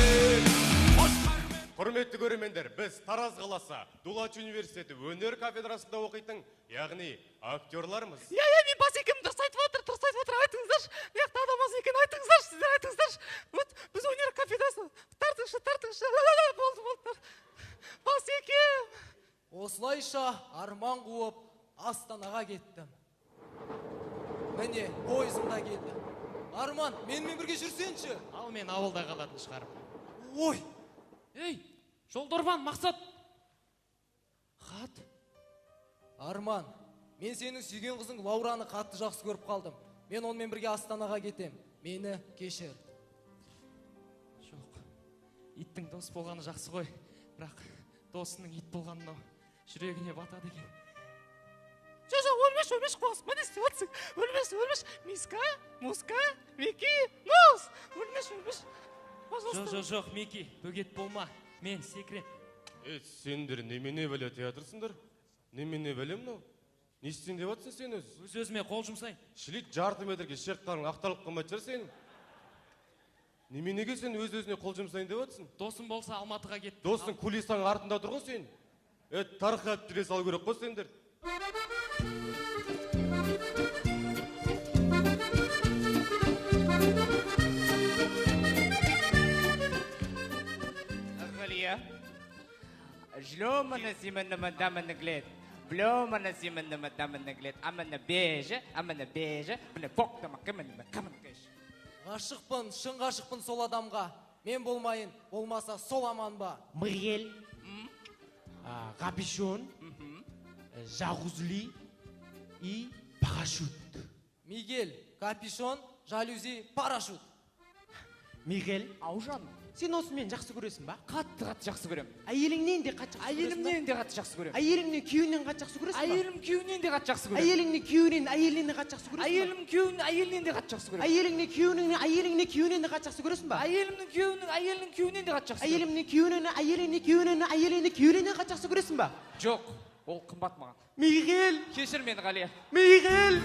Құрметті көрермендер, біз Тараз қаласы Дулати университеті өнер кафедрасында оқитын, яғни актерлармыз. Иә, иә, мен бас екенмін, дұрыс айтып отыр, дұрыс айтып отыр, айтыңыздаршы. Мына жақта адам аз екен, айтыңыздаршы, сіздер айтыңыздаршы. Вот біз өнер кафедрасы, тартыңызшы, тартыңызшы, болды, болды. Бас екем. Осылайша арман қуып Астанаға кеттім. Міне, пойызым да келді. Арман, менімен бірге жүрсеңші. Ал мен ауылда қалатын шығармын. Ой! Ей, Жолдорбан, Мақсат. Хат. Арман, мен сенің сүйген қызың Лаураны қатты жақсы көріп қалдым. Мен онымен бірге Астанаға кетем. Мені кешір. Жоқ. Иттің дос болғаны жақсы ғой. Бірақ досының ит болғаны жүрегіне батады екен. Жоқ, жоқ, өлмеш, өлмеш, қуасың ба, не істеп жатсың? Өлмеш, өлмеш, Миска, Муска, Мики, Мус. Өлмеш, өлмеш. Жоқ, жоқ, жоқ, Мики, бөгет болма. Мен секірем. Сендер немене бәле театрсыңдар? Немене бәле мынау? Не істейін деп жатсың сен өзі? Өз өзіме қол жұмсайын. Шілік жарты метрге шек қарның ақтарылып қалмайтын шығар сенің. Неменеге сен өз өзіне қол жұмсайын деп жатсың? Досым болса Алматыға кетті. Досың кулисаның артында тұр ғой сен. Тарқатып жүре салу керек қой сендер. Ғашықпын, шын ғашықпын сол адамға. Мен болмайын, болмаса сол аман ба? Мигель, капюшон, жалюзи и парашют. Мигель, капюшон, жалюзи, парашют. Мигель, Аужан, сен осымен жақсы көресің ба? Қатты-қатты жақсы көрем. Әйеліңнен де қатты жақсы көресің ба? Әйелімнен де қатты жақсы көрем. Әйеліңнен күйеуінен қатты жақсы көресің ба? Әйелім күйеуінен де қатты жақсы көрем. Әйеліңнен күйеуінен, әйелінен де қатты жақсы көресің ба? Әйелім күйеуінен, әйелінен де қатты жақсы көрем. Әйеліңнен күйеуінен, әйеліңнен күйеуінен де қатты жақсы көресің ба? Әйелімнің күйеуінің, әйелінің күйеуінен де қатты жақсы көрем. Әйелімнің күйеуінен, әйеліңнен күйеуінен, әйеліңнен күйеуінен де қатты жақсы көресің ба? Жоқ, ол қымбат маған. Мигель! Кешір мені, Ғалия. Мигель!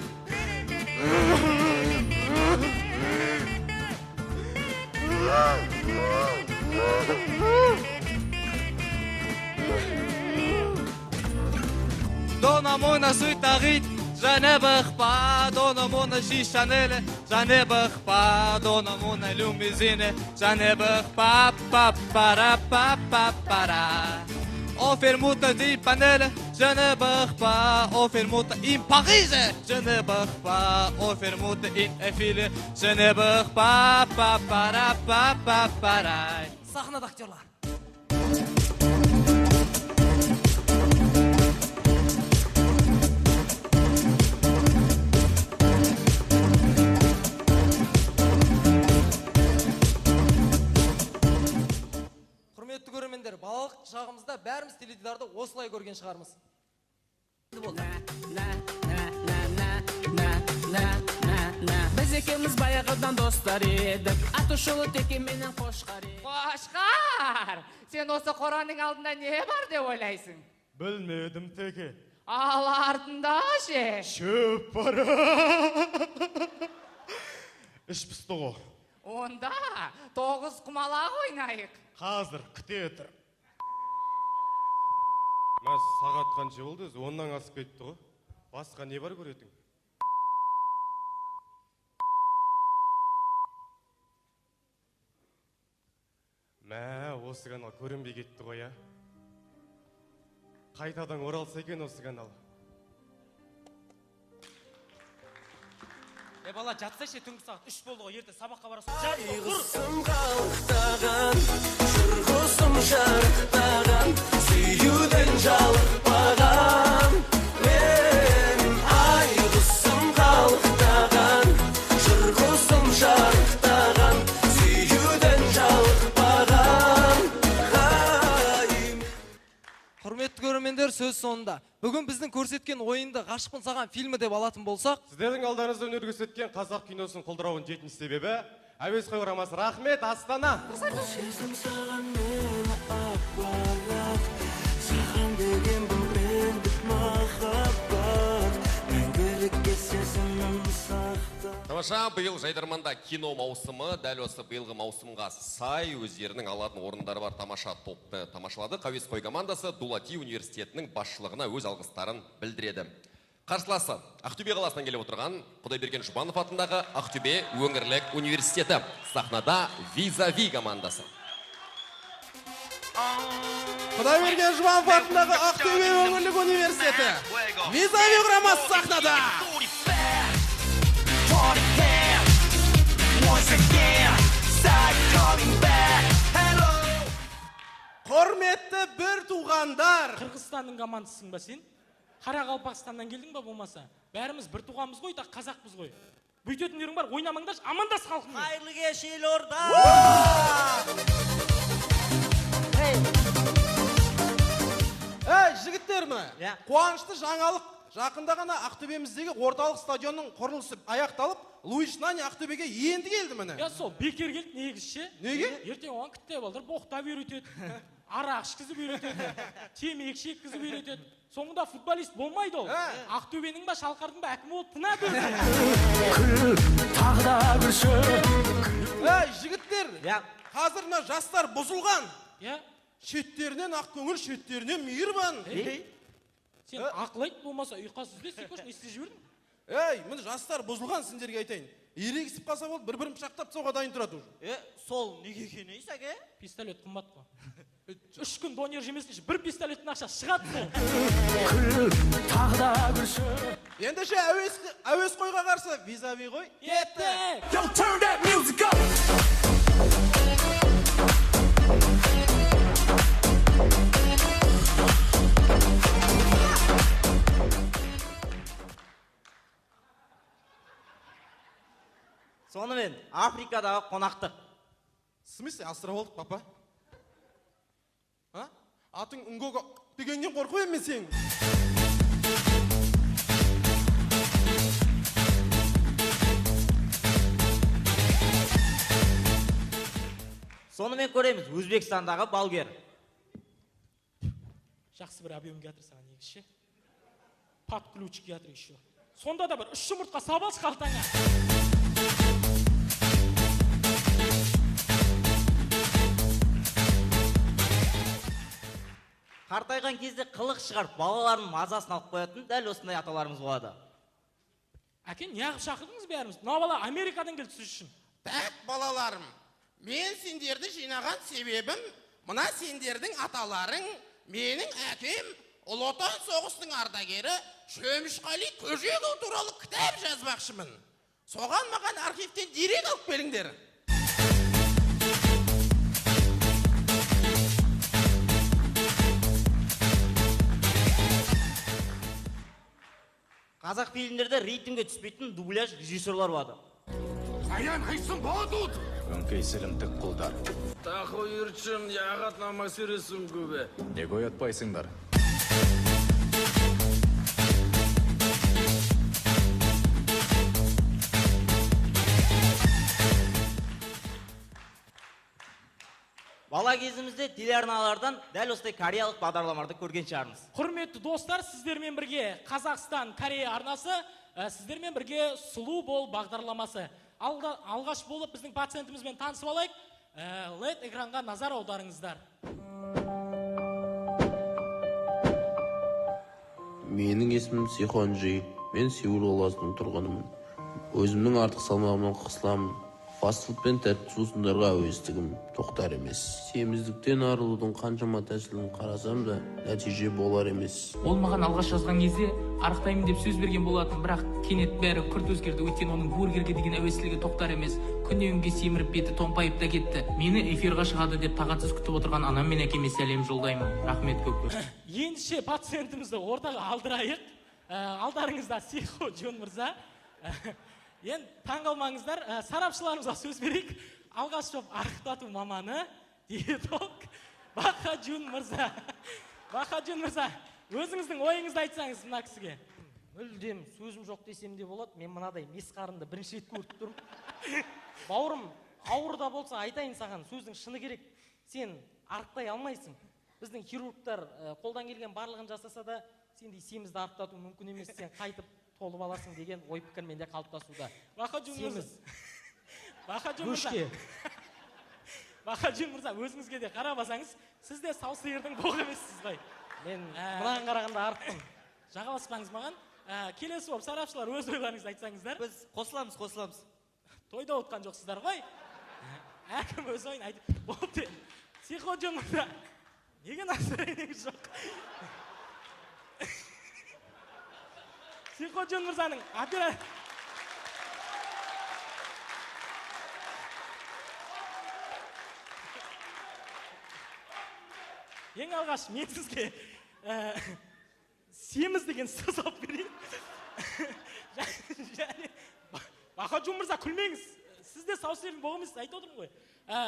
Dona mona suitarit, je ne bug pa, dona mona Chanel, je ne bug pa, dona mona limousine, je ne bug pa pa para pa pa para. Overmoeten die panelen, je ne bug pa, overmoeten in Parijs, je ne bug pa, overmoeten in Effile, je ne bug pa pa para pa pa para. Сахнада актерлар. Құрметті көрермендер, балалық шағымызда бәріміз теледидарды осылай көрген шығармыз. Біз екеуміз баяғыдан достар едік, аты шулы теке менен қошқар. Қошқар, сен осы қораның алдында не бар деп ойлайсың? Білмедім, теке. Ал артында ше? Шөп бар. Іш пысты ғой. Онда 9 құмалақ ойнайық. Қазір күте тұр. Мә, сағат қанша болды өзі? 10-нан асып кетті ғой. Басқа не бар көретін? Мә, осы канал көрінбей кетті ғой, а? Қайтадан оралса екен осы канал. Е, бала, жатсайшы, түнгі сағат 3 болды ғой, ертең сабаққа барасың. Айғысым қалықтаған, жыр құсым шарықтаған, сүюден жалықпаған. Мен айғысым қалықтаған, жыр құсым шарықтаған, сүюден жалықпаған. Құрметті көрермендер, сөз соңында. Бүгін біздің көрсеткен ойынды Ғашықпын саған фильмі деп алатын болсақ, сіздердің алдарыңызда өнер көрсеткен қазақ киносының құлдырауының жетінші себебі әуесқой құрамасы. Рахмет, Астана. Сезім саған мені апарады, саған деген бұл мендік махаббат, мәңгілікке сезімім сақта. Тамаша, биыл Жайдарманда кино маусымы, дәл осы биылғы маусымға сай өздерінің алатын орындары бар тамаша топты тамашалады. Әуесқой командасы Дулати университетінің басшылығына өз алғыстарын білдіреді. Қарсыласы Ақтөбе қаласынан келіп отырған Құдайберген Жұбанов атындағы Ақтөбе өңірлік университеті. Сахнада Визави командасы. Құдайберген Жұбанов атындағы Ақтөбе өңірлік университеті. Визави құрамасы сахнада. Құрметті бір туғандар. Қырғызстанның командасысың ба сен? Қарақалпақстаннан келдің ба болмаса? Бәріміз бір туғанбыз ғой, так қазақпыз ғой. Бүйтетіндерің бар, ойнамаңдаршы, амандас халқыңмен. Қайырлы кеш, елорда! Ей, жігіттер міне, қуанышты жаңалық. Жақында ғана Ақтөбеміздегі орталық стадионның құрылысы аяқталып, Луиш Нани Ақтөбеге енді келді міне. Я сол бекер келді негізі ше. Неге? Ертең оған кітап алдырып, боқтап үйретеді, арақ ішкізіп үйретеді, темекі шеккізіп үйретеді. Соңында футболист болмайды ол. Ақтөбенің ба, Шалқардың ба әкімі болып тынады өзі. Күл, тағы да күлші. Ей, жігіттер, қазір мына жастар бұзылған. Шеттерінен ақ көңіл, шеттерінен мейірбан. Сен ақыл айт, болмаса ұйқасыз ізде, сен не істеп жібердің? Ей, міне жастар бұзылған, сендерге айтайын. Ерегісіп қалса болды, бір-бірін пышақтап тастауға дайын тұрады уже. Сол неге екен, ей, сәке? Пистолет қымбат қой. 3 күн донер жемесінші бір пистолеттің ақшасы шығады сол. Күл, тағы да күлші. Ендеше әуесқойға қарсы визави ғой. Кеттік! Yo, turn that music up! Сонымен Африкадағы қонақтық. В смысле асырап алдық, папа? А? Атың Үнгого дегеннен қорқып едім мен сенің. Сонымен көреміз Өзбекстандағы балгер. Жақсы бір объем келатыр саған негізі ше. Под ключ келатыр еще. Сонда да бір 3 жұмыртқа салып алшы қалтаңа. Қартайған кезде қылық шығарып, балаларының мазасын алып қоятын дәл осындай аталарымыз болады. Әке, неғып шақырдыңыз бәріміз? Мына бала Америкадан келді сіз үшін. Так, балаларым, мен сендерді жинаған себебім, мына сендердің аталарың, менің әкем, Ұлы Отан соғысының ардагері Шөмішқали Көжеков туралы кітап жазбақшымын. Соған маған архивтен дерек алып келіңдер. Қазақ фильмдерде рейтингге түспейтін дубляж режиссерлар болады. Аян айсын будут. Өңкей сілімтік құлдар. Тахуирчым, яғат намасиресім көбе. Неге оятпайсыңдар? Бала кезімізде телеарналардан дәл осындай кореялық бағдарламаларды көрген шығармыз. Құрметті достар, сіздермен бірге Қазақстан Корея арнасы, сіздермен бірге Сұлу бол бағдарламасы. Алғаш болып біздің пациентімізбен танысып алайық. LED экранға назар аударыңыздар. Менің есімім Сихонжи. Мен Сеул қаласының тұрғынымын. Өзімнің артық салмағымнан қысыламын. Фастфуд пен тәтті сусындарға әуестігім тоқтар емес. Семіздіктен арылудың қаншама тәсілін қарасам да, нәтиже болар емес. Ол маған алғаш жазған кезде арықтаймын деп сөз берген болатын, бірақ кенет бәрі күрт өзгерді. Өйткені оның бургерге деген әуестілігі тоқтар емес. Күннен күнге семіріп беті томпайып та кетті. Мені эфирға шығады деп тағатсыз күтіп отырған анам мен әкеме сәлем жолдаймын. Рахмет көп көп. Ендеше пациентімізді ортаға алдырайық. Алдарыңызда Сихо Джон мырза. Енді таңғалмаңыздар, сарапшыларымызға сөз берейік. Алғаш болып арықтату маманы, диетолог Бахаджун мырза. Бахаджун мырза, өзіңіздің ойыңызды айтсаңыз мына кісіге. Мүлдем сөзім жоқ десем де болады. Мен мынадай мес қарынды бірінші рет көріп тұрмын. Бауырым, ауыр да болса айтайын саған, сөздің шыны керек. Сен арықтай алмайсың. Біздің хирургтар қолдан келген барлығын жасаса да, сендей семізді арықтату мүмкін емес. Сен қайтып толып аласың деген ой пікір менде қалыптасуда. Бахаджун мырза. Бахаджун мырза. Бахаджун мырза, өзіңізге де қарап алсаңыз, сіз де сау сиырдың боғы емессіз ғой. Мен мынаған қарағанда арықпын. Жағаласпаңыз маған. Келесі болып сарапшылар өз ойларыңызды айтсаңыздар. Біз қосыламыз, қосыламыз. Тойда отқан жоқсыздар ғой. Әркім өз ойын айтып. Болды. Сиходжун мырза, неге настроениеңіз жоқ? Сиходжун мырзаның опера... Ең алғаш мен сізге семіз деген сөз алып берейін. Және Бахаджун мырза, күлмеңіз. Сіз де сау сиырдың боғы емессіз, айтып отырмын ғой.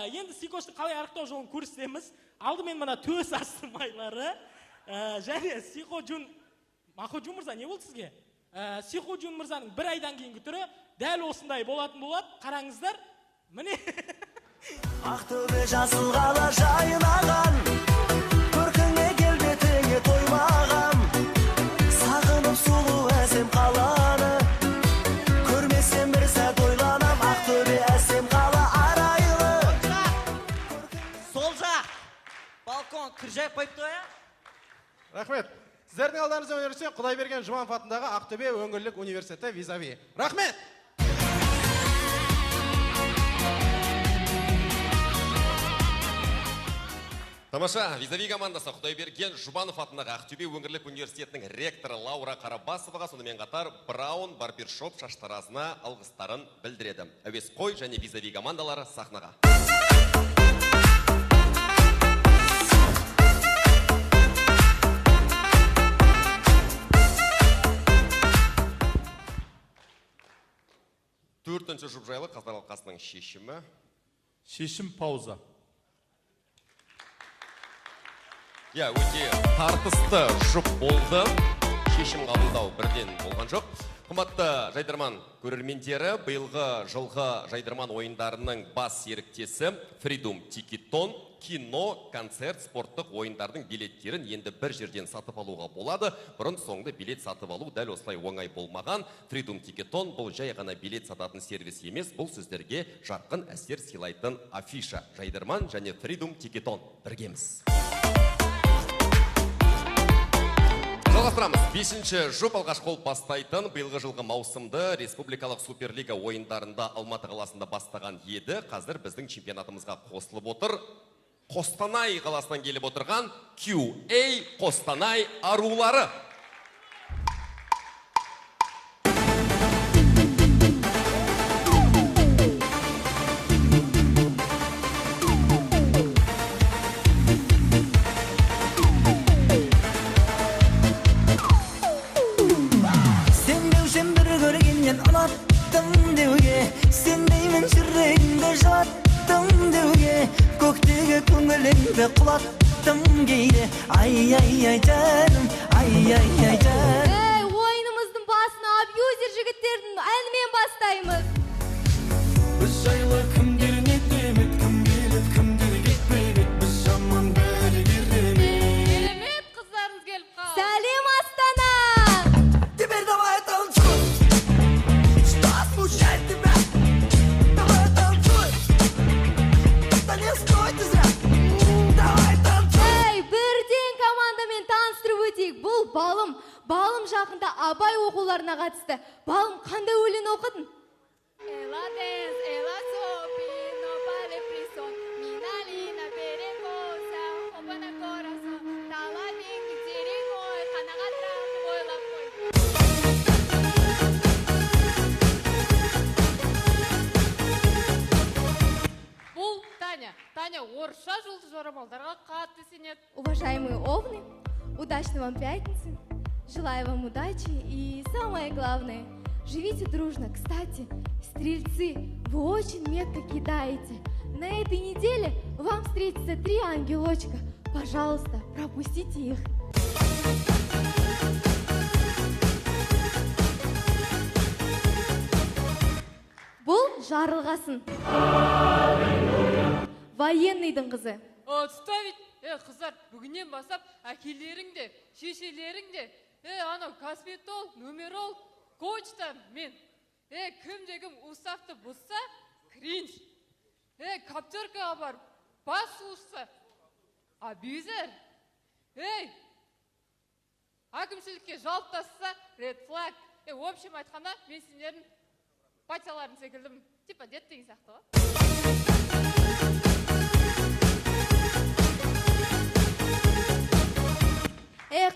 Енді Сикоштың қалай арықтау жолын көрсетеміз. Алдымен мына төс асты майлары. Және Сиходжун, Бахаджун мырза, не болды сізге? Сиходжун мырзаның бір айдан кейінгі түрі дәл осындай болатын болады. Қараңыздар, міне. Ақтөбе жасыл қала жайнаған, көркіңе келбетіңе тоймағам. Сағынып сұлу әсем қаланы, көрмесем бір сәт ойланам. Ақтөбе әсем қала арайлы. Сол жақ балкон кір жайып қойыпты ғой, ә? Рахмет. Сіздердің алдарыңызда университет Құдайберген Жұбанов атындағы Ақтөбе өңірлік университеті визави. Рахмет! Тамаша, Визави командасы Құдайберген Жұбанов атындағы Ақтөбе өңірлік университетінің ректоры Лаура Қарабасоваға, сонымен қатар Браун барбершоп шаштаразына алғыстарын білдіреді. Әуесқой және Визави командалары сахнаға. Төртінші жұп жайлы қазылар алқасының шешімі. Шешім пауза. Иә, өте тартысты жұп болды. Шешім қабылдау бірден болған жоқ. Қымбатты Жайдарман көрермендері, биылғы жылғы Жайдарман ойындарының бас серіктесі Freedom Ticketon кино, концерт, спорттық ойындардың билеттерін енді бір жерден сатып алуға болады. Бұрын соңды билет сатып алу дәл осылай оңай болмаған. Freedom Ticketon бұл жай ғана билет сататын сервис емес, бұл сіздерге жарқын әсер сыйлайтын афиша. Жайдарман және Freedom Ticketon біргеміз. Жалғастырамыз. Бесінші жұп алғаш қол бастайтын биылғы жылғы маусымды республикалық суперлига ойындарында Алматы қаласында бастаған еді. Қазір біздің чемпионатымызға қосылып отыр. Қостанай қаласынан келіп отырған QA Қостанай арулары. Сенбеушім бір көргеннен ұнаттым деуге, сенбеймін жүрегімді жылаттым деуге, көктегі көңіліңді құлаттым кейде. Ай ай ай жаным, ай ай ай жаным. Ей, ойынымыздың басын абьюзер жігіттердің әнімен бастаймыз. Біз жайлы кімдер не демек, кім келеді, кімдер кетпек, біз жаман бәрі керемет. Керемет қыздарыңыз келіп қалды. Сәлем, Астана! Теперь давай танцуй, что смущает тебя? Давай танцуй, да не стой ты зря. Давай танцуй. Ей, бірден командамен таныстырып өтейік. Бұл Балым. Балым жақында Абай оқуларына қатысты. Балым, қандай өлең оқыдың? Ела дез, ела сопино, пале присон, миналина перекоса, опана corazón, талабин терең ой, қанағат рахым ойлап қой. Бұл Таня. Таня орысша жұлдыз жорамалдарға қатты сенеді. Уважаемые овны, удачной вам пятницы. Желаю вам удачи и самое главное, живите дружно. Кстати, стрельцы, вы очень метко кидаете. На этой неделе вам встретится 3 ангелочка. Пожалуйста, пропустите их. Бұл Жарылғасын. Военныйдың қызы. Отставить! Қыздар, бүгіннен бастап әкелерің де, шешелерің де, анау косметолог, нумеролог, коуч та мен. Кімде кім уставты бұзса, кринж. Каптеркаға барып, бас суысса, абьюзер. Әкімшілікке жалып тастаса, ред флаг. В общем айтқанда, мен сендердің батяларың секілдімін. Типа дед деген сияқты ғой.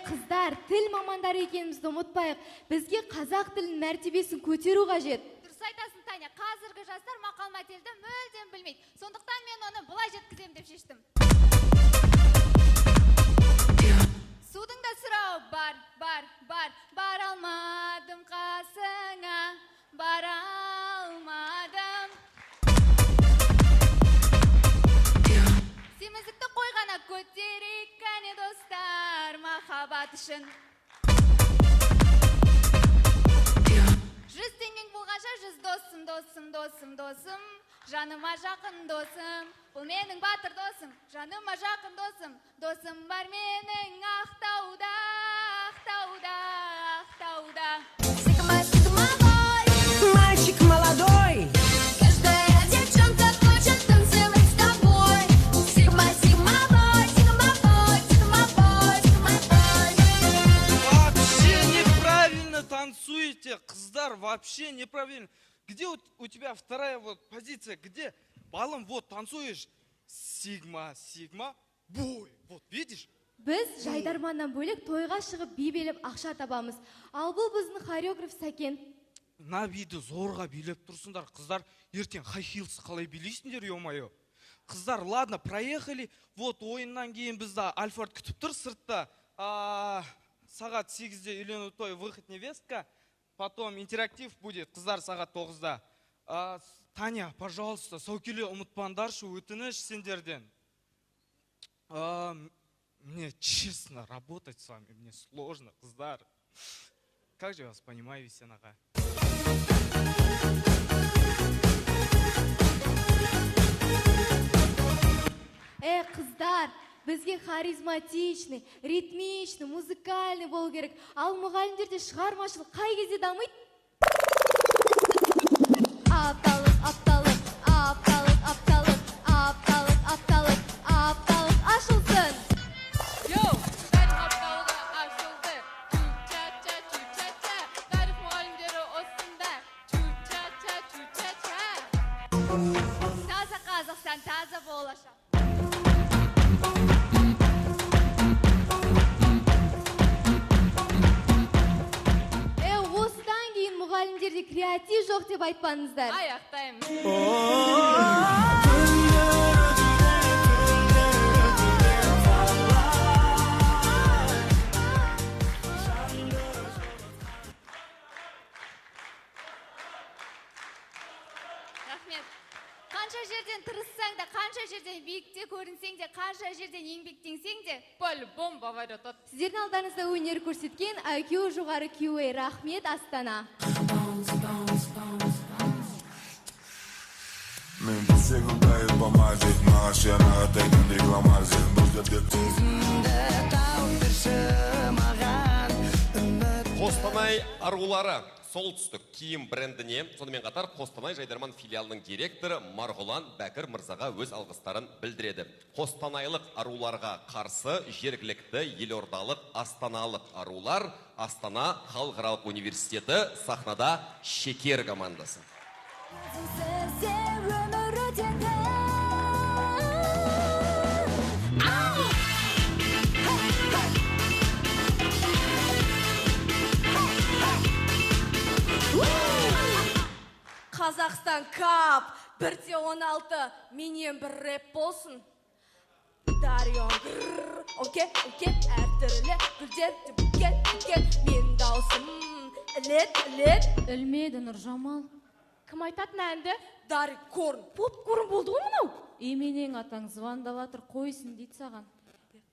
Қыздар, тіл мамандары екенімізді ұмытпайық. Бізге қазақ тілінің мәртебесін көтеру қажет. Дұрыс айтасың, Таня. Қазіргі жастар мақал-мәтелді мүлдем білмейді. Сондықтан мен оны былай жеткіземін деп шештім. Судың да сұрауы бар, бар, бар. Бара алмадым қасыңа, бара алмадым. Семіздікті қойғана көтерейік, кәне достар, махаббат үшін. 100 теңгең болғанша 100 досым, досым, досым, досым, жаныма жақын досым, бұл менің батыр досым, жаныма жақын досым, досым бар менің Ақтауда, Ақтауда, Ақтауда. Сигма, сигма, бой. Мальчик молодой. Каждая девчонка хочет танцевать с тобой. Сигма, сигма, бой, сигма, бой, сигма, бой, сигма, бой. Вообще неправильно танцуете, қыздар, вообще неправильно. Где у тебя вторая вот позиция, где? Балым, вот танцуешь, сигма, сигма, Бой, вот видишь? Біз жайдарманнан бөлек тойға шығып би билеп ақша табамыз. Ал бұл біздің хореограф Сәкен. Мына биді зорға билеп тұрсыңдар, қыздар. Ертең хай хилс қалай билейсіңдер, ё-моё. Қыздар, ладно, проехали. Вот ойыннан кейін бізді Альфард күтіп тұр сыртта. Сағат 8-де үйлену той, выход невестка. Потом интерактив будет, қыздар, сағат 9-да. Таня, пожалуйста, саукеле ұмытпаңдаршы, өтініш сендерден. Мне честно, работать с вами мне сложно, қыздар. Как же я вас понимаю, Висен аға. Қыздар, бізге харизматичный, ритмичный, музыкальный болу керек. Ал мұғалімдерде шығармашылық қай кезде дамиды? Апталық, апталық, апталық, апталық, апталық, апталық, апталық ашылсын. Йоу, тарих апталығы ашылды. Чу-ча-ча, чу-ча-ча. Тарих мұғалімдері осында. Чу-ча-ча, чу-ча-ча. Таза Қазақстан, таза болашақ. Осыдан кейін мұғалімдерде креатив жоқ деп айтпаңыздар. Аяқтаймыз. Рахмет. Қанша жерден тырыссаң да, қанша жерден биікте көрінсең де, қанша жерден еңбектенсең де, по-любому Бавария ұтады. Сіздердің алдарыңызда өнер көрсеткен IQ жоғары QA. Рахмет, Астана. Мен секундайы помазить, маған атайтын рекламазин. Бұл жерде Сезімді тауып берші маған. Қостанай арулары солтүстік киім брендіне, сонымен қатар Қостанай жайдарман филиалының директоры Марғұлан Бәкір мырзаға өз алғыстарын білдіреді. Қостанайлық аруларға қарсы жергілікті елордалық астаналық арулар, Астана халықаралық университеті, сахнада Шекер командасы. Өмір өтеді. Қазақстан кап, 1:16, менен бір рэп болсын. Дарион, окей, окей, әртүрлі гүлдер де букет, букет, мен даусым ілет, ілет. Ілмеді Нұржамал. Кім айтатын әнді? Дарик Корн, попкорн болды ғой мынау. Еменең атаң звондап жатыр, қойсын дейді саған.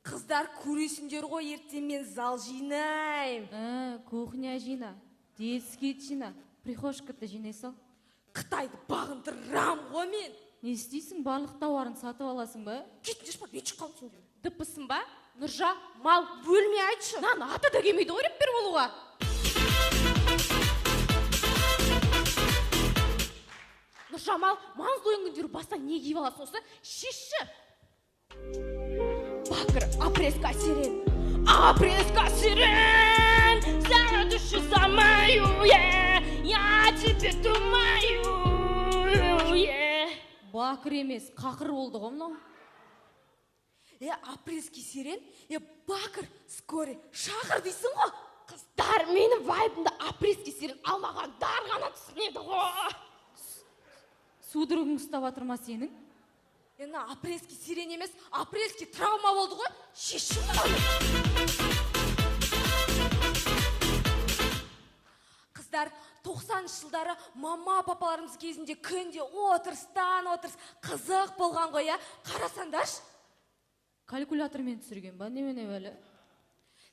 Қыздар, көресіңдер ғой, ертең мен зал жинаймын. Кухня жина, детский жина, прихожканы жинай сал. Қытайды бағындырам ғой мен. Не істейсің, барлық тауарын сатып аласың ба? Кетіңдерші, бар, мен шыққанмын сендер. Дыппысың ба? Нұржа, мал, бөлме айтшы. Мынаны аты да келмейді ғой рэппер болуға. Нұржамал, маңызды ойын күндері баста не киіп аласың осы? Шешші. Бакыр, апреска сирен. Апреска сирен. За душу за мою, я тебе думаю. Бакыр емес, қақыр болды ғой мынау. Апрельский сирен, бакыр, скоре, шақыр дейсің ғой. Қыздар, менің вайбымды апрельский сирен алмаған дар ғана түсінеді ғой. Судорогың ұстап жатыр ма сенің? Мына апрельский сирен емес, апрельский травма болды ғой. Шешім оны. Қыздар, 90-шы жылдары мама папаларымыз кезінде күнде отырыстан отырыс қызық болған ғой, Қарасаңдаршы. Калькулятормен түсірген ба, немене бәле?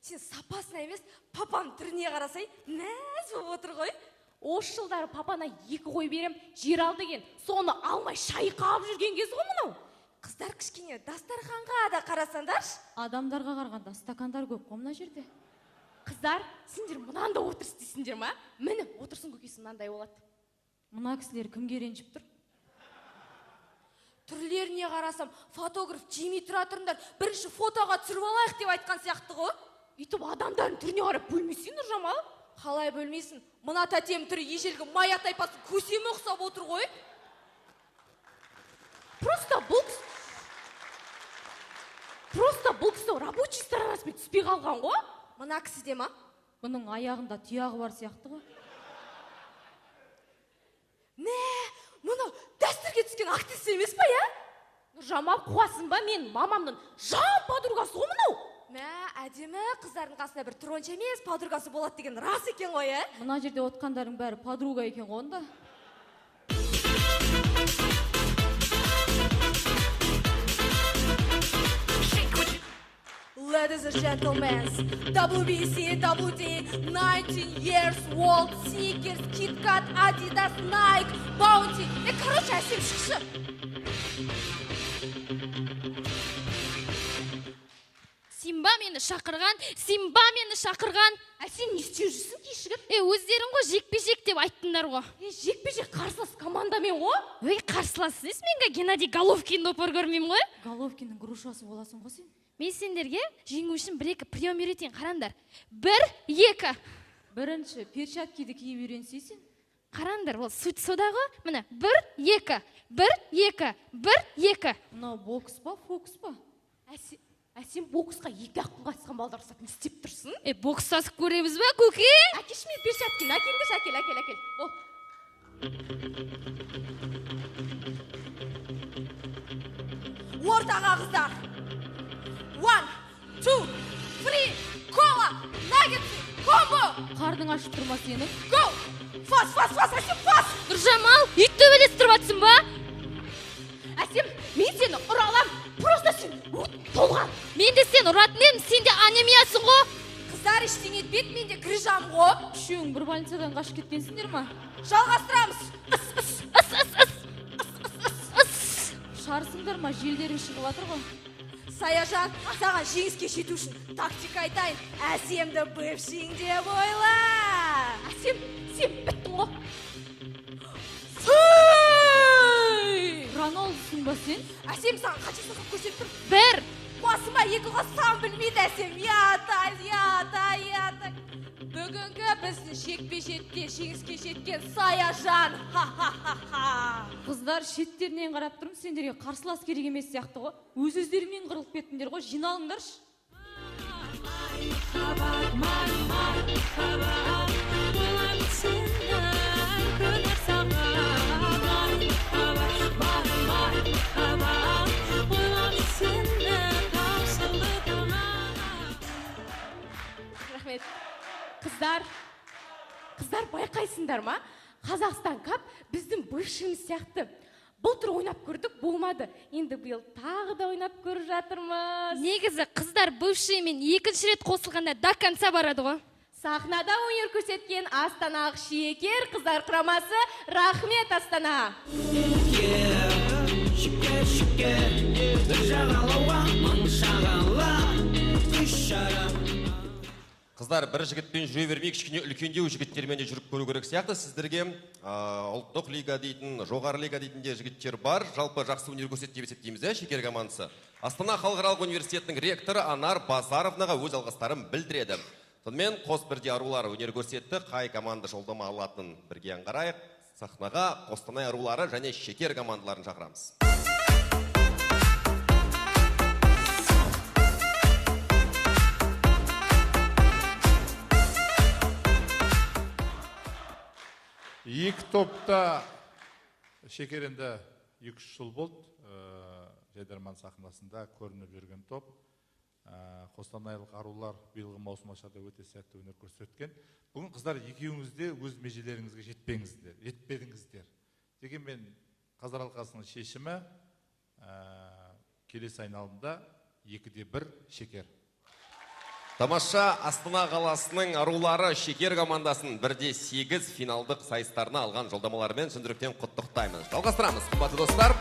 Сен сапасына емес, папаның түріне қарасай, мәз болып отыр ғой. Осы жылдары папана 2 қой берем, жер ал деген, соны алмай шайқап жүрген кез ғой мынау. Қыздар, кішкене дастарханға да қарасаңдаршы. Адамдарға қарағанда стакандар көп қой мына жерде. Қыздар, сендер мынанда отырыс дейсіңдер ма? Міне, отырсын көкесі мынандай болады. Мына кісілер кімге ренжіп тұр? Түрлеріне қарасам, фотограф жемей тұра тұрыңдар, бірінші фотоға түсіріп алайық деп айтқан сияқты ғой. Үйтіп адамдардың түріне қарап бөлмесең, Нұржамал. Қалай бөлмейсің? Мына тәтем түрі ежелгі майя тайпасының көсемі ұқсап отыр ғой. Просто бұл Просто бұл кісі рабочий сторонасымен түспей қалған ғой. Мына кісіде ма? Бұның аяғында тұяғы бар сияқты ғой. Мә, мынау дәстүрге түскен актриса емес па, я? Нұржамал, қуасың ба, мен мамамның жан подругасы ғой мынау. Мә, әдемі қыздардың қасында бір тұронша емес, подругасы болады деген рас екен ғой, ә? Мына жерде отқандарың бәрі подруга екен ғой онда. Ladies and gentlemen, WBC, WT, 19 years old, Snickers, Kit Kat, Adidas, Nike, Bounty. Короче, Әсем, шықшы. Симба мені шақырған, Симба мені шақырған. Әсем, не істеп жүрсің кешігіп? Өздерің ғой жекпе-жек деп айттыңдар ғой. Жекпе-жек қарсылас командамен ғой. Ой, қарсылас емес, мен Геннадий Головкинді опыр көрмеймін ғой. Головкиннің грушасы боласың ғой сен. Мен сендерге жеңу үшін бір-екі прием үйретейін, қараңдар. 1, 2. Бірінші, перчаткиді киіп үйренсейсің. Қараңдар, ол суть сода ғой. Міне, 1, 2, 1, 2, 1, 2. Мынау бокс па, фокус па? Әсем, боксқа 2-ақ күн қатысқан балдар ұқсап не істеп тұрсың? Бокстасып көреміз бе, көке? Әкеші мен перчаткині, әкеліңдерші, әкел, әкел, әкел. Бол. Ортаға қыздар. 1, 2, 3, кола, наггетсы, комбо! Қарның ашып тұрма сенің? Go! Фас, фас, фас, Әсем, фас! Нұржамал, ит төбелестіріп жатсың ба? Әсем, мен сені ұра алам, просто сен толған. Мен де сен ұратын едім, сен де анемиясың ғой. Қыздар, ештеңе етпейді, мен де грыжам ғой. Үшеуің бір больницадан қашып кеткенсіңдер ма? Жалғастырамыз. Ыс, ыс, ыс, ыс, ыс, ыс, ыс. Шарсыңдар ма, желдерің шығып жатыр ғой. Саяжан, саған жеңіске жету үшін тактика айтайын. Әсемді бывшиң деп ойла. Әсем, сен біттің ғой. Сүй! Роналдусың ба сен? Әсем, саған қанша соққы көрсетіп тұр? 1. Қуасың ба, 2 қоссам білмейді Әсем. Ята, ята, ята. Бүгінгі біздің жекпе-жекте жеңіске жеткен Саяжан. Ха-ха-ха-ха. Қыздар, шеттерінен қарап тұрмын, сендерге қарсылас керек емес сияқты ғой. Өз-өздеріңмен қырылып кеттіңдер ғой, жиналыңдаршы. Рахмет. Қыздар, қыздар, байқайсыңдар ма? Қазақстан кап біздің бывшийіміз сияқты. Былтыр ойнап көрдік, болмады. Енді биыл тағы да ойнап көріп жатырмыз. Негізі қыздар бывшиймен екінші рет қосылғанда до конца барады ғой. Сахнада өнер көрсеткен Астана Шекер қыздар құрамасы. Рахмет, Астана. Шекер, шекер, бір жағалауға мың шағала, үш шара. Қыздар, бір жігітпен жүре бермей, кішкене үлкендеу жігіттермен де жүріп көру керек сияқты. Сіздерге ұлттық лига дейтін, жоғары лига дейтін де жігіттер бар. Жалпы жақсы өнер көрсетті деп есептейміз, Шекер командасы. Астана халықаралық университетінің ректоры Анар Базаровнаға өз алғыстарын білдіреді. Сонымен қос бірдей арулар өнер көрсетті. Қай команда жолдама алатынын бірге аңғарайық. Сахнаға Қостанай арулары және Шекер командаларын шақырамыз. Екі топта Шекер енді 2-3 жыл болды, Жайдарман сахнасында көрініп жүрген топ. Қостанайлық арулар биылғы маусым ашарда өте сәтті өнер көрсеткен. Бүгін қыздар екеуіңіз де өз межелеріңізге жетпедіңіздер. Дегенмен қазылар алқасының шешімі келесі айналымда 2-1 Шекер. Тамаша, Астана қаласының арулары Шекер командасын 1-8 финалдық сайыстарына алған жолдамаларымен шын жүректен құттықтаймыз. Жалғастырамыз, қымбатты достар.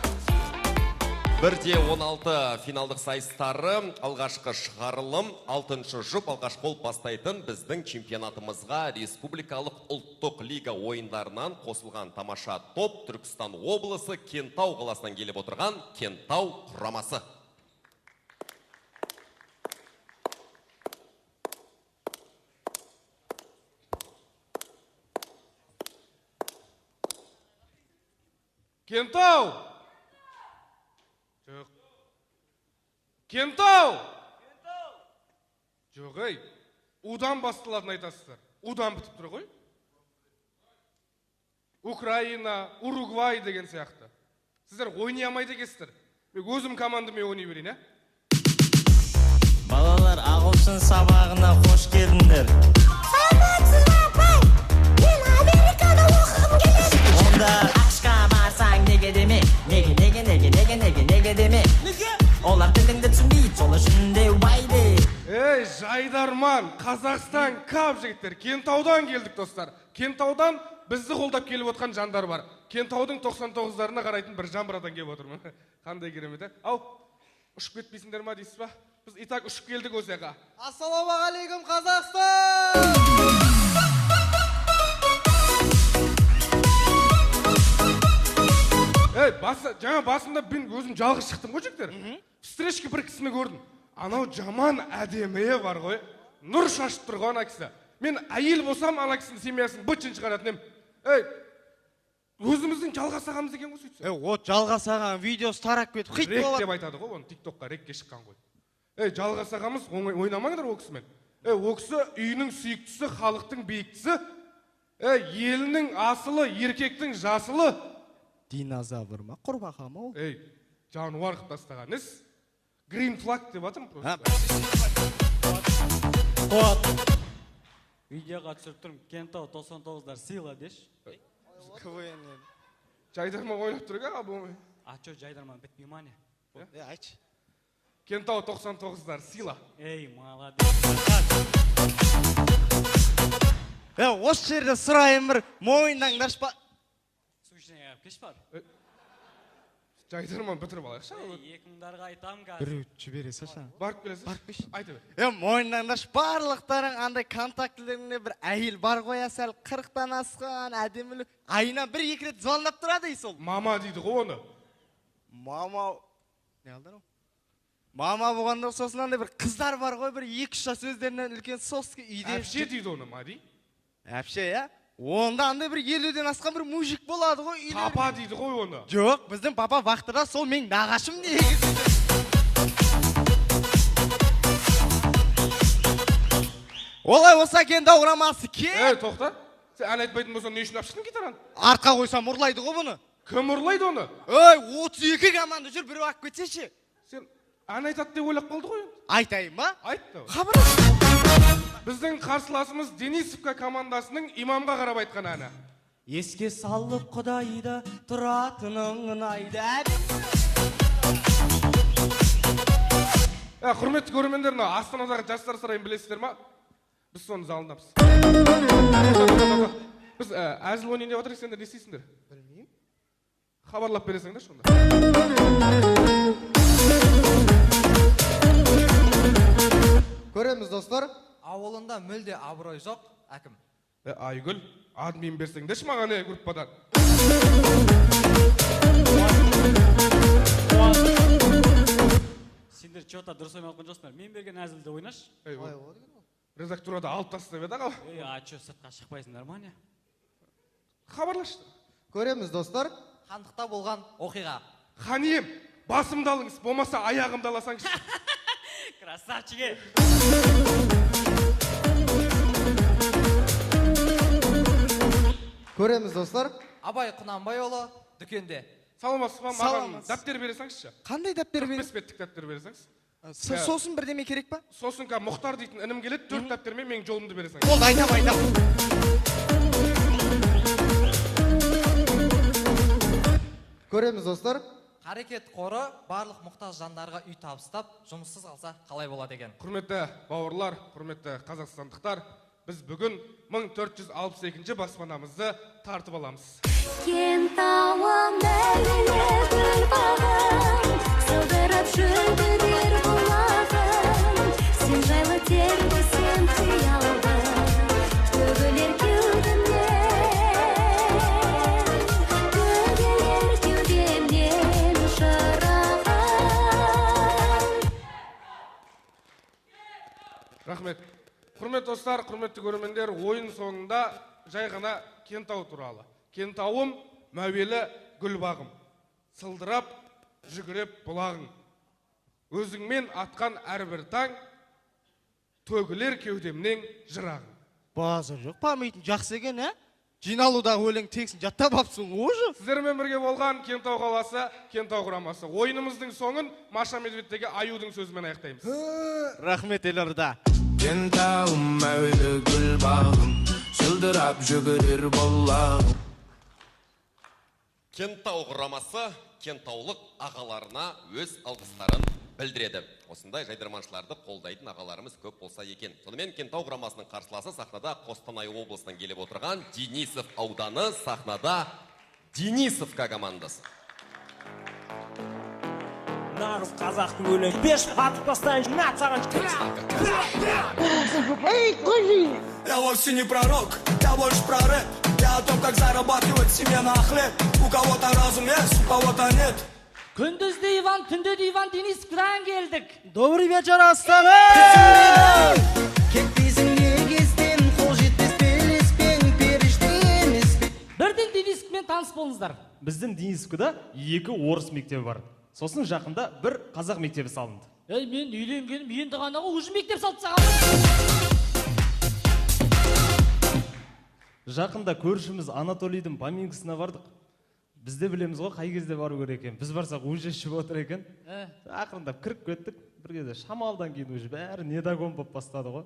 1-16 финалдық сайыстары, алғашқы шығарылым, 6-шы жұп алғашқы болып бастайтын біздің чемпионатымызға республикалық ұлттық лига ойындарынан қосылған тамаша топ Түркістан облысы Кентау қаласынан келіп отырған Кентау құрамасы. Кентау! Жоқ. Кентау! Жоқ, ей, удан басталатын айтасыздар. Удан бітіп тұр ғой. Украина, Уругвай деген сияқты. Сіздер ойнай алмайды екенсіздер. Мен өзім командамен ойнай берейін, ә? Балалар, ағылшын сабағына қош келдіңдер. Саламатсыз ба, апай? Мен Америкада оқығым келеді. Онда АҚШ-қа барсаң неге деме? Неге, неге, неге, неге, неге, неге деме? Неге? Олар тіліңді түсінбейді, сол үшін де уай де. Ей, Жайдарман, Қазақстан Кап жігіттер, Кентаудан келдік, достар. Кентаудан бізді қолдап келіп отқан жандар бар. Кентаудың 99-дарына қарайтын бір жан братан келіп отырмын. Қандай керемет, ә? Ау, ұшып кетпейсіңдер ма дейсіз ба? Біз и так ұшып келдік осы жаққа. Ассалаумағалейкум, Қазақстан! Ей, жаңа басында мен өзім жалғыз шықтым ғой, жігіттер. Встречке бір кісіні көрдім. Анау жаман әдемі бар ғой. Нұр шашып тұр ғой ана кісі. Мен әйел болсам, ана кісінің семьясын бытшын шығаратын едім. Ей, өзіміздің Жалғас ағамыз екен ғой сөйтсе. Ей, от Жалғас ағаның видеосы тарап кетіп, хит Рек болады. деп айтады ғой оны, тиктокқа рекке шыққан ғой. Ей, Жалғас ағамыз, ойнамаңдар ол кісімен. Ей, ол кісі үйінің сүйіктісі, халықтың биіктісі. Ей, елінің асылы, еркектің жасылы. Динозавр ма, құрбақа ма ол? Ей, жануар қылып тастаған іс. Green flag деп жатырмын просто. Қуат. Видеоға түсіріп тұрмын. Кентау 99-дар сила деші. КВН. Жайдарман ойнап тұр екен, бұл. А чё, жайдарман бітпей ма не? Е, айтшы. Кентау 99-дар сила. Ей, молодец. Е, осы жерде сұрайын бір, мойындаңдаршы ба. Су ішіне алып келші бар. Жайдарман бітіріп алайықшы. Ей, 2000-дарға айтамын қазір. Біреу жібере салшы. Барып келесіз? Барып келші. Айта бер. Е, мойындаңдаршы, барлықтарың андай контактілеріңде бір әйел бар ғой, сәл 40-тан асқан, әдемілі. Айына бір-екі рет звондап тұрады ей сол. Мама дейді ғой оны. Мама, не алды анау? Мама болғанда сосын андай бір қыздар бар ғой, бір 2-3 жас өздерінен үлкен соски үйде. Әпше дейді оны, Мади. Әпше, иә? Онда андай бір 50-ден асқан бір мужик болады ғой үйлер. Папа дейді ғой оны. Жоқ, біздің папа вахтада сол менің нағашым негізі. Олай болса Кентау құрамасы кел. Ей, тоқта. Сен ән айтпайтын болсаң, не үшін алып шықтың гитараны? Артқа қойсам ұрлайды ғой бұны. Кім ұрлайды оны? Ей, 32 команда жүр, біреу алып кетсеші. Сен ән айтады деп ойлап қалды ғой енді. Айтайын ба? Айт давай. Хабарлас. Біздің қарсыласымыз Денисовка командасының имамға қарап айтқан әні. Еске салып Құдайды тұратының ұнайды. Құрметті көрермендер, мына Астанадағы жастар сарайын білесіздер ма? Біз соның залындамыз. Біз әзіл ойнайын деп отырмыз, сендер не істейсіңдер? Білмеймін. Хабарлап бересіңдерші онда. Көреміз, достар. Ауылында мүлде абырой жоқ, әкім. Айгүл, админ берсеңдерші маған, группадан. Сендер чё-то дұрыс ойнап жатқан жоқсыңдар. Мен берген әзілді ойнашы. Редактурада алып тастап еді аға. Ей, а чё, сыртқа шықпайсыңдар ма не? Хабарлашы. Көреміз, достар. Хандықта болған оқиға. Ханием, басымды алыңыз, болмаса аяғымды аласаңшы. Красавчик. Көреміз, достар. Абай Құнанбайұлы дүкенде. Саламатсыз ба? Маған дәптер бере салыңызшы. Қандай дәптер бере? 45 беттік дәптер бере салыңыз. Сосын бірдеме керек па? Сосын Мұхтар дейтін інім келеді, 4 дәптермен менің жолымды бере салыңыз. Болды, айтам, айтам. Көреміз, достар. Қарекет қоры барлық мұқтаж жандарға үй табыстап, жұмыссыз қалса қалай болады екен? Құрметті бауырлар, құрметті қазақстандықтар, біз бүгін 1462-ші баспанамызды тартып аламыз. Кентауым мәуелі гүл бағым, сылдырап шөлдірер бұлағым, сен жайлы тербесем қиялды, төгілер кеудемнен, төгілер кеудемнен шырағым. Рахмет. Құрметті достар, құрметті көрермендер, ойын соңында жай ғана Кентау туралы. Кентауым мәуелі гүл бағым, сылдырап жүгіреп бұлағың. Өзіңмен атқан әрбір таң, төгілер кеудемнен жырағың. Базар жоқ, памятің жақсы екен, ә? Жиналудағы өлең тексін жаттап алыпсың ғой уже. Сіздермен бірге болған Кентау қаласы, Кентау құрамасы. Ойынымыздың соңын Маша Медведтегі аюдың сөзімен аяқтаймыз. Рахмет, Елорда. Кентауым әуелі гүл бағым, жылдырап жүгірер болағым. Кентау құрамасы кентаулық ағаларына өз алғыстарын білдіреді. Осындай жайдарманшыларды қолдайтын ағаларымыз көп болса екен. Сонымен Кентау құрамасының қарсыласы сахнада Қостанай облысынан келіп отырған Денисов ауданы, сахнада Денисовка командасы. Нағыз қазақтың өлеңі. Беш атып тастайын, на саған. Эй, қожи! Я вовсе не пророк, я больше про рэп. Я о том, как зарабатывать себе на хлеб. У кого-то разум есть, у кого-то нет. Күндіз де Иван, түнде де Иван, Денисовкадан келдік. Добрый вечер, Астана! Кетпейсің неге естен, қол жетпес белеспен, періште емеспен. Бірден Денисовкамен таныс болыңыздар. Біздің Денисовкада 2 орыс мектебі бар. Сосын жақында бір қазақ мектебі салынды. Ей, мен үйленгенім енді ғана ғой, уже мектеп салып тастаған. Жақында көршіміз Анатолийдің поминкасына бардық. Біз де білеміз ғой қай кезде бару керек екен. Біз барсақ уже ішіп отыр екен. Ақырындап кіріп кеттік. Бір кезде шамалдан кейін уже бәрі недогон болып бастады ғой.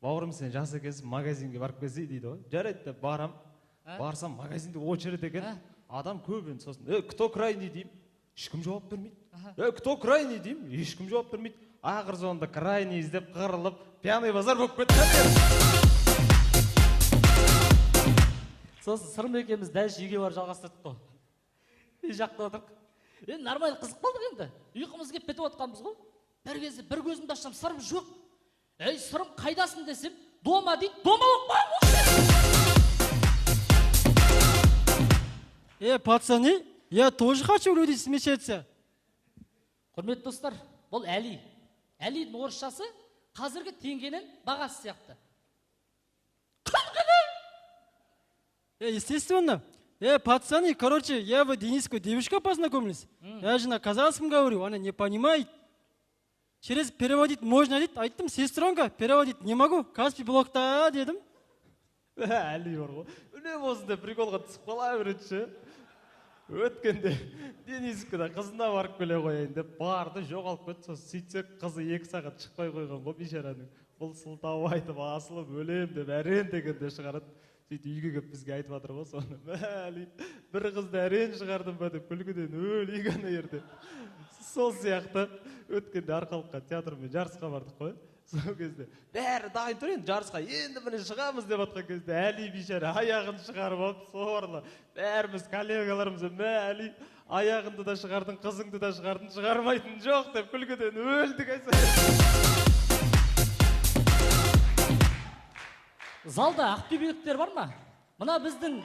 Бауырым, сен жас екенсің, магазинге барып келсей дейді ғой. Жарайды деп барам. Барсам магазинде очередь екен. Адам көп енді. Сосын, кто крайний деймін. Ешкім жауап бермейді. Кто крайний деймін. Ешкім жауап бермейді. Ақыр соңында крайний іздеп қырылып, пьяный базар болып кетті. Сосын Сырым екеуміз дәл үйге барып жалғастырдық қой. Үй жақта отырдық. Енді нормально қызық болдық енді. Ұйқымыз келіп бітіп отқанбыз ғой. Бір кезде бір көзімді ашсам, Сырым жоқ. Ей, Сырым қайдасың десем, дома дейді, дома болып қойған ғой. Пацаны, я тоже хочу люди смешаться. Құрметті достар, бұл Әли. Әлидің орысшасы қазіргі теңгенің бағасы сияқты. Естественно. Пацаны, короче, я в Дениску девушка познакомились. Я же на казахском говорю, она не понимает. Через переводить можно, дейді. Айттым, сестренка, переводить не могу. Каспи блокта, дедім. Әли бар ғой. Үнемі осындай приколға түсіп қала береді ше. Өткенде Денискіде қызына барып келе қояйын деп барды, жоғалып кетті. Сосын сөйтсек қызы 2 сағат шықпай қойған ғой бейшараның. Бұл сылтау айтып асылып өлем деп әрең дегенде шығарады. Сөйтіп үйге келіп бізге айтып жатыр ғой соны. Әли, бір қызды әрең шығардым ба деп күлкіден өлейік ана жерде. Сол сияқты өткенде Арқалыққа театрмен жарысқа бардық қой. Сол кезде бәрі дайын тұр енді жарысқа, енді міне шығамыз деп жатқан кезде Әли бейшара аяғын шығарып алып сорлы. Бәріміз коллегаларымыз, мә Әли, аяғыңды да шығардың, қызыңды да шығардың, шығармайтын жоқ деп күлкіден өлдік. Залда ақтөбеліктер бар ма? Мына біздің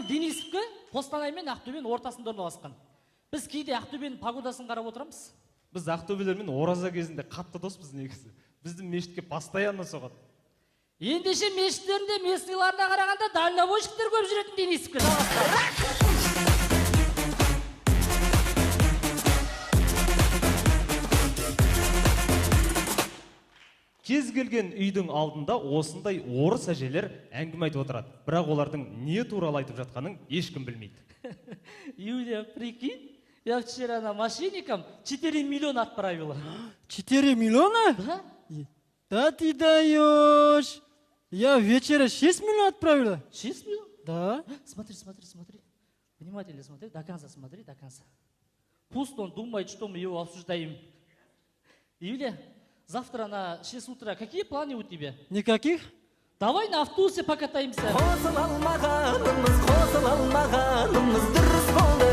Денисовка Қостанай мен Ақтөбенің ортасында орналасқан. Біз кейде Ақтөбенің погодасын қарап отырамыз. Біз ақтөбелермен ораза кезінде қатты доспыз негізі. Біздің мешітке постоянно соғады. Ендеше мешіттерінде местныйларына қарағанда дальнобойщиктер көп жүретін Денисовка. Кез келген үйдің алдында осындай орыс әжелер әңгіме айтып отырады. Бірақ олардың не туралы айтып жатқанын ешкім білмейді. Юлия, прикинь, я вчера на мошенникам 4 миллиона отправила. 4 миллиона? Да. Да ты даешь. Я вечера 6 миллионов отправила. 6 миллионов? Да. Смотри, смотри, смотри. Внимательно смотри, до конца смотри, до конца. Пусть он думает, что мы его обсуждаем. Юлия, завтра на 6 утра какие планы у тебя? Никаких. Давай на автобусе покатаемся. Қосыла алмағанымыз, қосыла алмағанымыз дұрыс болды.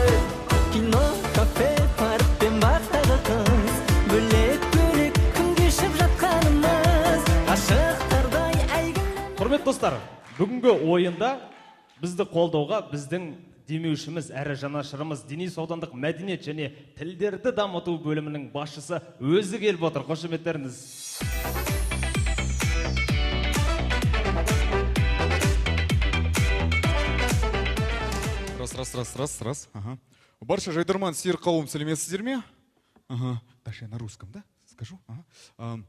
Кино, кафе, парк пен бақтағы қыз. Бөлек-бөлек күн кешіп жатқанымыз. Ғашықтардай әйгілі. Құрметті достар, бүгінгі ойында бізді қолдауға біздің демеушіміз әрі жанашырымыз Денис аудандық мәдениет және тілдерді дамыту бөлімінің басшысы өзі келіп отыр. Қошеметтеріңіз. Раз, раз, раз, раз, раз. Ага. Барша жайдарман сиыр қауым, сәлеметсіздер ме? Ага. Дальше я на русском, да? Скажу. Ага.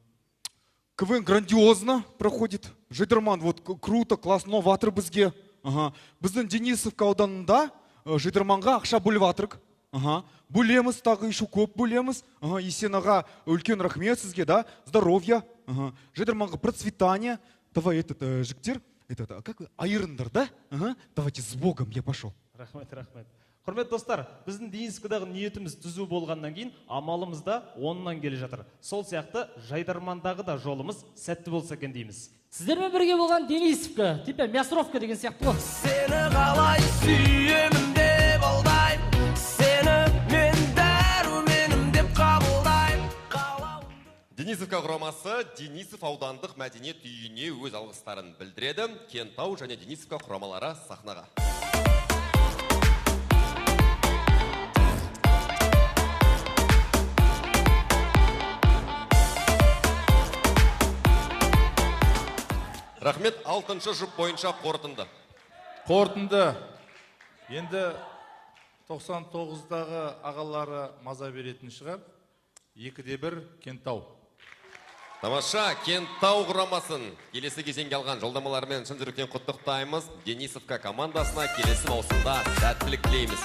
КВН грандиозно проходит. Жайдарман, вот круто, классно, ватыр бізге. Ага. Біздің Денисовка ауданында жайдарманға ақша бөліп жатырық. Ага. Бөлеміз, тағы еще көп бөлеміз. Ага. Есен аға, үлкен рахмет сізге, да? Здоровья. Ага. Жайдарманға процветание. Давай этот, жігіттер, этот, как вы, айырыңдар, да? Ага. Давайте с Богом, я пошел. Рахмет, рахмет. Құрметті достар, біздің Денисовкадағы ниетіміз түзу болғаннан кейін амалымыз да оннан келе жатыр. Сол сияқты жайдармандағы да жолымыз сәтті болса екен дейміз. Сіздермен бірге болған Денисовка, типа мясоровка деген сияқты ғой. Сені қалай сүйемін деп алдаймын, сені мен дәруменім деп қабылдаймын. Денисовка құрамасы Денисов аудандық мәдениет үйіне өз алғыстарын білдіреді. Кентау және Денисовка құрамалары сахнаға. Рахмет, алтыншы жұп бойынша қорытынды. Қорытынды. Енді 99-дағы ағалары маза беретін шығар. 2-1 Кентау. Тамаша, Кентау құрамасын келесі кезеңге алған жолдамаларымен шын жүректен құттықтаймыз. Денисовка командасына келесі маусымда сәттілік тілейміз.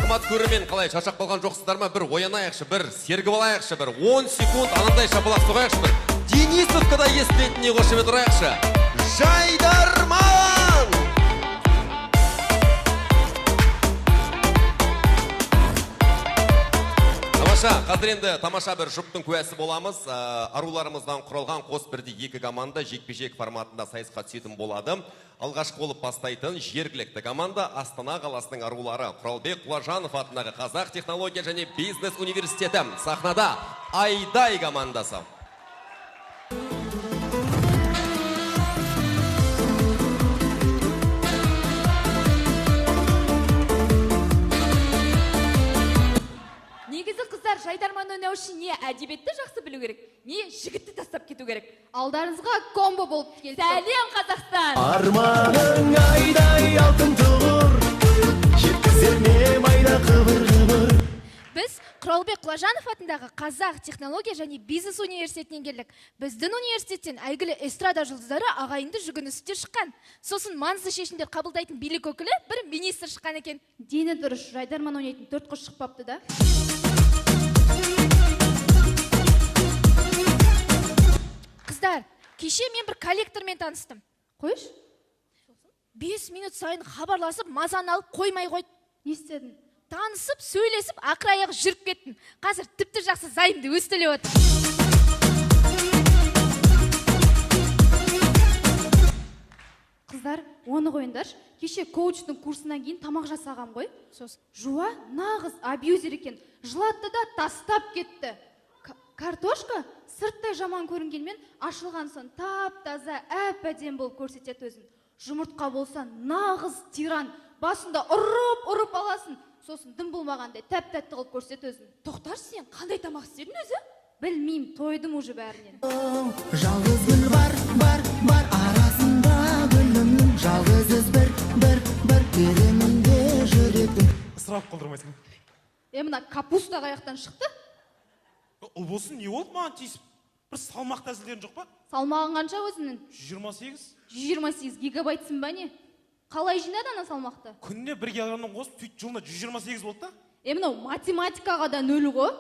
Қымбат көрермен, қалай шаршап қалған жоқсыздар ма? Бір оянайықшы, бір сергіп алайықшы, бір 10 секунд анандай шапалақ соғайықшы, бір Денисовкада естілетініне қошемет ұрайықшы. Жайдарман! Тамаша, қазір енді тамаша бір жұптың куәсі боламыз. Аруларымыздан құралған қос бірдей екі команда жекпе-жек форматында сайысқа түсетін болады. Алғашқы болып бастайтын жергілікті команда Астана қаласының арулары Құралбек Құлажанов атындағы Қазақ технология және бизнес университеті. Сахнада Айдай командасы. Негізі қыздар жайдарман ойнау үшін не әдебиетті жақсы білу керек, не жігітті тастап кету керек. Алдарыңызға комбо болып келді. Сәлем, Қазақстан! Арманың айдай алтын тұғыр, жеткізер ме майда қыбыр-қыбыр. Біз Құралбек Құлажанов атындағы Қазақ технология және бизнес университетінен келдік. Біздің университеттен әйгілі эстрада жұлдыздары ағайынды Жүгінісовтер шыққан. Сосын маңызды шешімдер қабылдайтын билік өкілі бір министр шыққан екен. Дені дұрыс, жайдарман ойнайтын төрт қыз шықпапты да. Қыздар, кеше мен бір коллектормен таныстым. Қойшы. 5 минут сайын хабарласып, мазаны алып қоймай қойды. Не істедің? Танысып, сөйлесіп, ақыр аяғы жүріп кеттім. Қазір тіпті жақсы займды өз төлеп отыр. Қыздар, оны қойыңдаршы. Кеше коучтың курсынан кейін тамақ жасағам ғой. Сосын Жуа нағыз абьюзер екен. Жылатты да тастап кетті. Картошка сырттай жаман көрінгенмен ашылған соң тап-таза, әп-әдемі болып көрсетеді өзін. Жұмыртқа болса нағыз тиран. Басында ұрып-ұрып аласың. Сосын дым болмағандай тәп-тәтті қылып көрсет өзін. Тоқташы, сен қандай тамақ істедің өзі? Білмеймін, тойдым уже бәрінен. Жалғыз гүл бар, бар, бар арасында гүлімнің, жалғыз із бір, бір, бір тереңінде жүректің. Ысырап қылдырмайсың. Мына капуста қаяқтан шықты? Ұлболсын, не болды маған тиісіп? Бір салмақты әзілдерің жоқ па? Салмағың қанша өзіңнің? 128. 128 гигабайтсың ба не? Қалай жинады ана салмақты? Күніне 1 килограммнан қосып, сөйтіп жылына 128 болды да? Мынау математикаға да нөл ғой.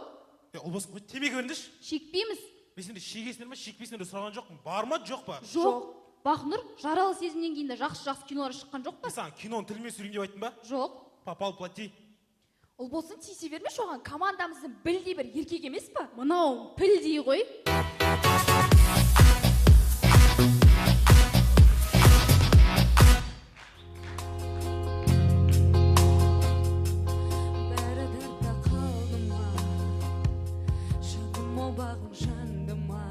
Ұлболсын, қой, темекі беріңдерші. Шекпейміз. Мен сендер шегесіңдер ме, шекпейсіңдер ме сұраған жоқпын. Бар ма, жоқ па? Жоқ. Бақнұр, жаралы сезімнен кейін де жақсы-жақсы кинолар шыққан жоқ па? Мен саған киноның тілімен сөйлеймін деп айттым ба? Жоқ. Попал, плати. Ұлболсын, тиісе бермеші оған, командамыздың білдей бір еркек емес па? Мынау пілдей ғой. Бәрі дертте қалды ма, жаным ау бағым жанды ма,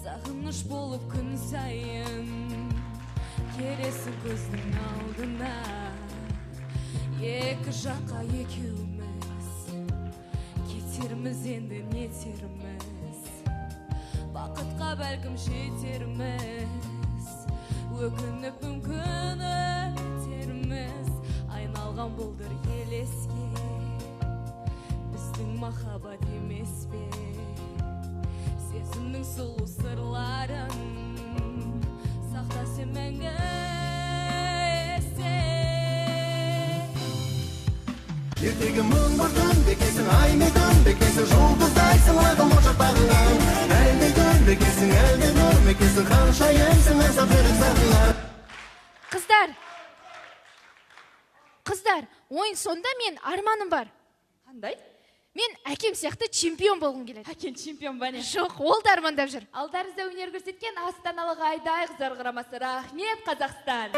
сағыныш болып күн сайын келесің көздің алдына. Екі жаққа екеуміз кетерміз енді нетерміз, бақытқа бәлкім жетерміз, өкініп мүмкін өтерміз. Айналған бұлдыр елеске, біздің махаббат емес пе? Сезімнің сұлу сырларын сақта сен мәңгі есте. Ертегі мың бір түн бекесің, ай мен күн бекесің, жұлдыздайсың ағыл моншақ бағыңнан. Әлде күн бекесің, әлде нұр мекесің, ханшайымсың аңсап жүрек сағынған. Қыздар, қыздар, ойын сонда мен арманым бар. Қандай? Мен әкем сияқты чемпион болғым келеді. Әкең чемпион ба не? Жоқ, ол да армандап жүр. Алдарыңызда өнер көрсеткен астаналық Айдай қыздар құрамасы. Рахмет, Қазақстан!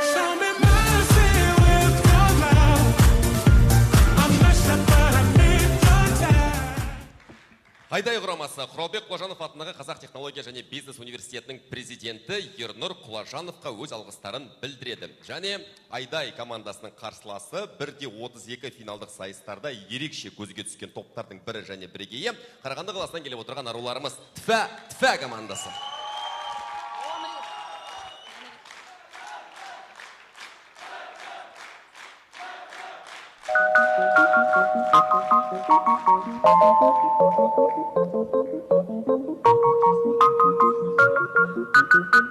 Айдай құрамасы Құралбек Құлажанов атындағы Қазақ технология және бизнес университетінің президенті Ернұр Құлажановқа өз алғыстарын білдіреді. Және Айдай командасының қарсыласы 1-32 финалдық сайыстарда ерекше көзге түскен топтардың бірі және бірегейі Қарағанды қаласынан келіп отырған аруларымыз Тфә Тфә командасы.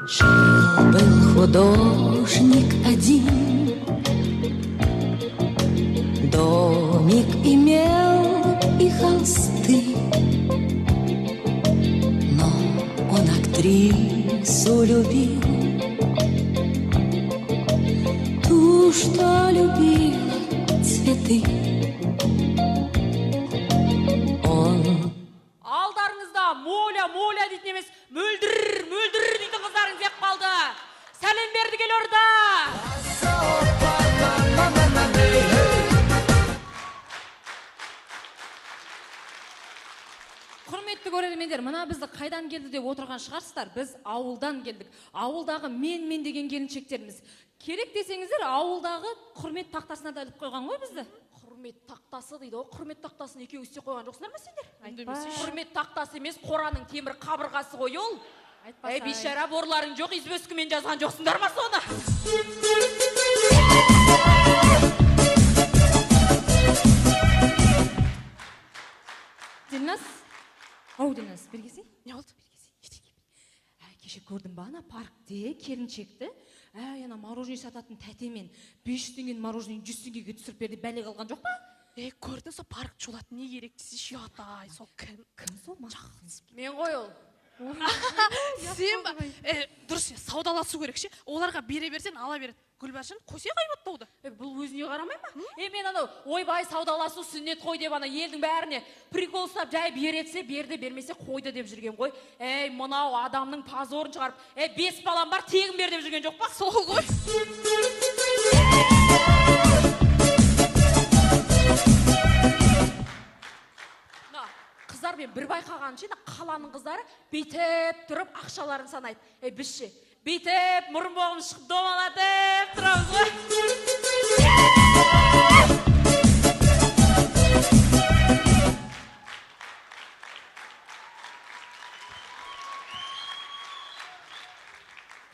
Жил-был художник один, домик имел и холсты, но он актрису любил, ту, что любила цветы. Он Алдарыңызда моля моля дейтін емес, мөлдір мөлдір дейтін қыздарыңыз еп қалды. Сәлем бердік елорда. Құрметті көрермендер, мына бізді қайдан келді деп отырған шығарсыздар. Біз ауылдан келдік. Ауылдағы мен-мен деген келіншектерміз. Керек десеңіздер, ауылдағы құрмет тақтасына да іліп қойған ғой бізді. Құрмет тақтасы дейді ғой. Құрмет тақтасын екеуі істеп қойған жоқсыңдар ма сендер? Айтпа. Құрмет тақтасы емес, қораның темір қабырғасы ғой ол. Айтпасай. Әй, бейшара, борларың жоқ, известкімен жазған жоқсыңдар ма соны? Дильназ, ау Дильназ, бері келсей. Не болды? Әй, кеше көрдім ба ана паркте келіншекті? Әй, ана мороженое сататын тәтемен 500 теңгенің мороженоеын 100 теңгеге түсіріп берді, бәле қалған жоқ па? Ей, көрдім, сол парк жолатын не керек десейші, ұят-ай, сол кім? Кім сол? Мен ғой ол. Сен ба? Дұрыс, саудаласу керек ше. Оларға бере берсең ала береді. Гүлбаршын, қойсай ғайбаттауды. Бұл өзіне қарамай ма? Мен анау ойбай саудаласу сүннет қой деп ана елдің бәріне прикол ұстап жай беретсе берді, бермесе қойды деп жүрген ғой. Ей, мынау адамның позорын шығарып, 5 балам бар, тегін бер деп жүрген жоқ па? Сол ғой. Мына қыздар мен бір байқағанымша, мына қаланың қыздары бүйтіп тұрып ақшаларын санайды. Біз ше, бүйтіп мұрын боғымыз шығып домалатып тұрамыз ғой.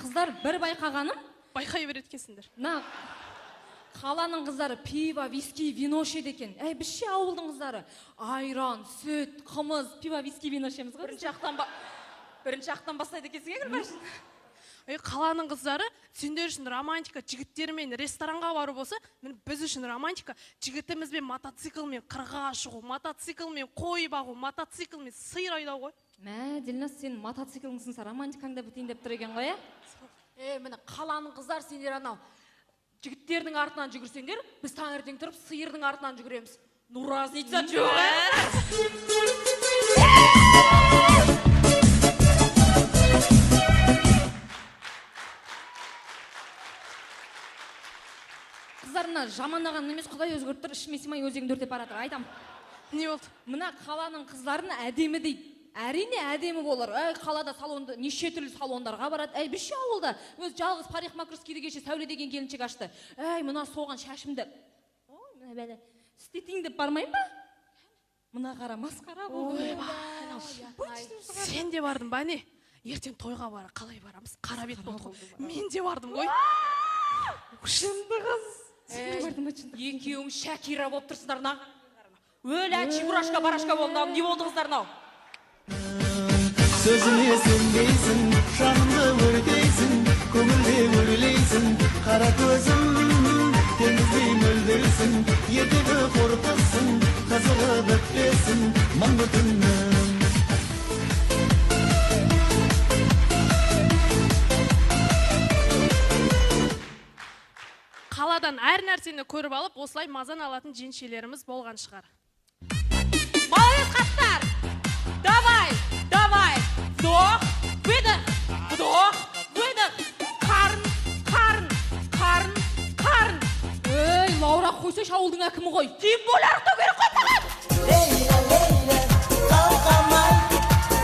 Қыздар, бір байқағаным, байқай береді екенсіңдер. Мына қаланың қыздары пиво, виски, вино ішеді екен. Әй, біз ше ауылдың қыздары айран, сүт, қымыз, пиво, виски, вино ішеміз ғой. Бірінші ақтан бастайды екенсің, ә, Гүлбаршын? Ей, қаланың қыздары сендер үшін романтика жігіттермен ресторанға бару болса, міне біз үшін романтика жігітімізбен мотоциклмен қырға шығу, мотоциклмен қой бағу, мотоциклмен сиыр айдау ғой. Мә, Дильназ, сен мотоциклің сынса романтикаң да бітейін деп тұр екен ғой, ә? Міне қаланың қыздары сендер анау жігіттердің артынан жүгірсеңдер, біз таңертең тұрып сиырдың артынан жүгіреміз. Ну, разница жоқ, ә? Қыздар, мына жамандаған емес, Құдай өзгеріп тұр, ішіме сыймай өзегімді өртеп бара жатыр. Айтам. Не болды? Мына қаланың қыздарын әдемі дейді. Әрине әдемі болар. Әй, қалада салонды, неше түрлі салондарға барады. Әй, біз ше ауылда өз жалғыз парикмахерскийді кеше Сәуле деген келіншек ашты. Әй, мына соған шашымды. Ой, мына бәле. Істетейін деп бармайын ба? Мына қара масқара болды. Ойбай, сен де бардың ба не? Ертең тойға бар, қалай барамыз? Қара бет болды ғой. Мен де бардым ғой. Шынды қыз. Екеуің Шакира болып тұрсыңдар, мына. Өлә, чебурашка, барашка болды, мынау не болды қыздар мынау? Сөзіме сенбейсің, жанымды өртейсің, көңілде өрлейсің, қара көзім, теңіздей мөлдірсің, ертегі қорқытсың, қызығы бітпесін, мұңды түнім. Қаладан әр нәрсені көріп алып, осылай мазан алатын жеңшелеріміз болған шығар. Молодец, қастар! Давай, давай! Вдох, выдох, вдох, выдох. Қарын, қарын, қарын, қарын. Ей, Лаура, қойсайшы, ауылдың әкімі ғой. Тем более арықтау керек қой саған. Лейла, Лейла, қалқам-ай,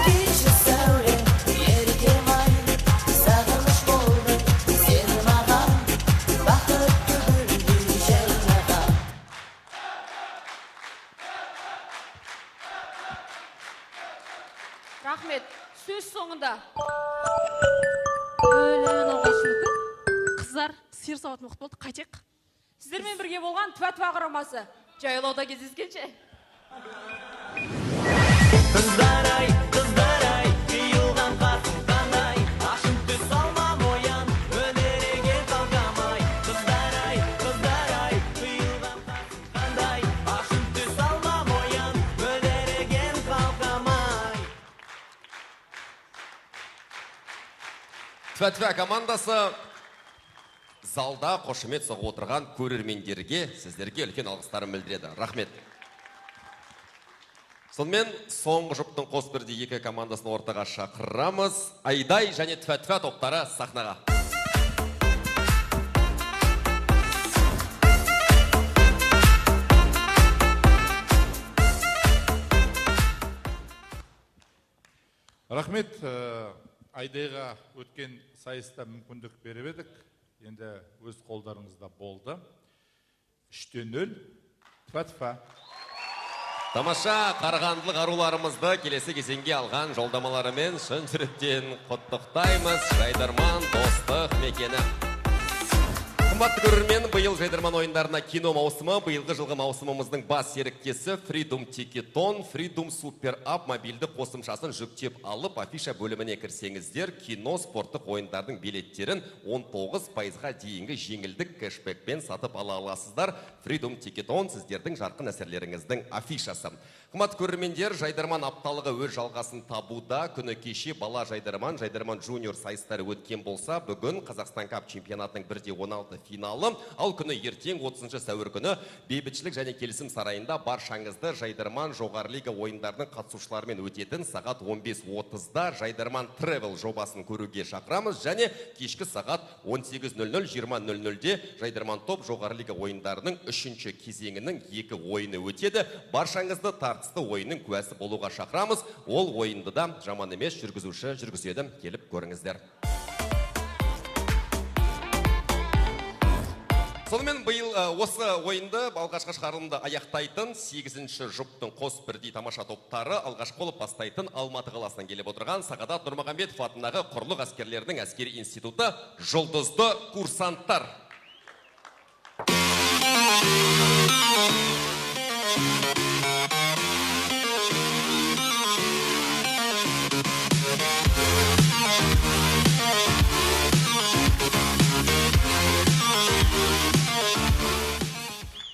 кеші сәулем, еркем-ай, сағыныш болды сені маған, бақытты гүлдей жайнаған. Рахмет. Сөз соңында. Өлі, мынау қайсынікі? Қыздар, сиыр сауатын уақыт болды, қайтайық. Сіздермен бірге болған Тфә-тфә құрамасы. Жайлауда кездескенше. Қыздар-ай, қыздар-ай, қиылған қасың қандай, ашып түс алма моян, өнереген қалқам-ай. Қыздар-ай, қыздар-ай, қиылған қасың қандай, ашып түс алма моян, өнереген қалқам-ай. Тфә-тфә командасы залда қошемет соғып отырған көрермендерге, сіздерге үлкен алғыстарын білдіреді. Рахмет. Сонымен соңғы жұптың қос бірдей екі командасын ортаға шақырамыз. Айдай және Тфә-тфә топтары сахнаға. Рахмет. Айдайға өткен сайыста мүмкіндік беріп едік. Енді өз қолдарыңызда болды. 3-0. Тфә-тфә. Тамаша, қарағандылық аруларымызды келесі кезеңге алған жолдамаларымен шын жүректен құттықтаймыз. Жайдарман достық мекені. Қымбатты көрермен, биыл Жайдарман ойындарына кино маусымы, биылғы жылғы маусымымыздың бас серіктесі Freedom Ticketon, Freedom Super App мобильді қосымшасын жүктеп алып, афиша бөліміне кірсеңіздер, кино спорттық ойындардың билеттерін 19%-ға дейінгі жеңілдік кэшбэкпен сатып ала аласыздар. Freedom Ticketon сіздердің жарқын әсерлеріңіздің афишасы. Қымбатты көрермендер, Жайдарман апталығы өз жалғасын табуда. Күні кеше бала Жайдарман, Жайдарман Джуниор сайыстары өткен болса, бүгін Қазақстан Кап чемпионатының 1-16 финалы. Ал күні ертең 30 сәуір күні Бейбітшілік және келісім сарайында баршаңызды Жайдарман жоғары лига ойындарының қатысушыларымен өтетін сағат 15:30-да Жайдарман Travel жобасын көруге шақырамыз және кешкі сағат 18:00 20:00-де Жайдарман Топ жоғары лига ойындарының 3-ші кезеңінің 2 ойыны өтеді. Баршаңызды тартысты ойынның куәсі болуға шақырамыз. Ол ойынды да жаман емес жүргізуші жүргізеді. Келіп көріңіздер. Сонымен биыл осы ойынды алғашқы шығарылымды аяқтайтын 8-ші жұптың қос бірдей тамаша топтары алғашқы болып бастайтын Алматы қаласынан келіп отырған Сағадат Нұрмағамбетов атындағы құрлық әскерлерінің әскери институты жұлдызды курсанттар.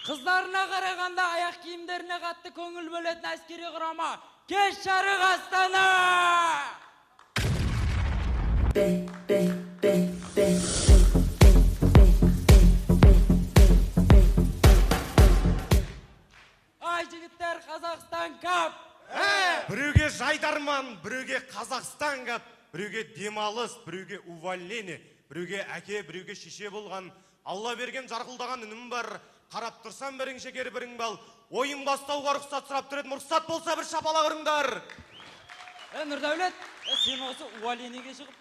Қыздарына қарағанда аяқ киімдеріне қатты көңіл бөлетін әскери құрама. Кеш жарық Астана! Б, Б, Б, Б, Б, Б, Б, Б, Б, Б, Б. Ай жігіттер, Қазақстан кап! Біреуге Жайдарман, біреуге Қазақстан кап, біреуге демалыс, біреуге увольнение, біреуге әке, біреуге шеше болған. Алла берген жарқылдаған үнім бар. Қарап тұрсам бірің шекер, бірің бал. Ойын бастауға рұқсат сұрап тұр едім. Рұқсат болса бір шапалақ ұрыңдар. Нұрдәулет, сен осы увольнениеге шығып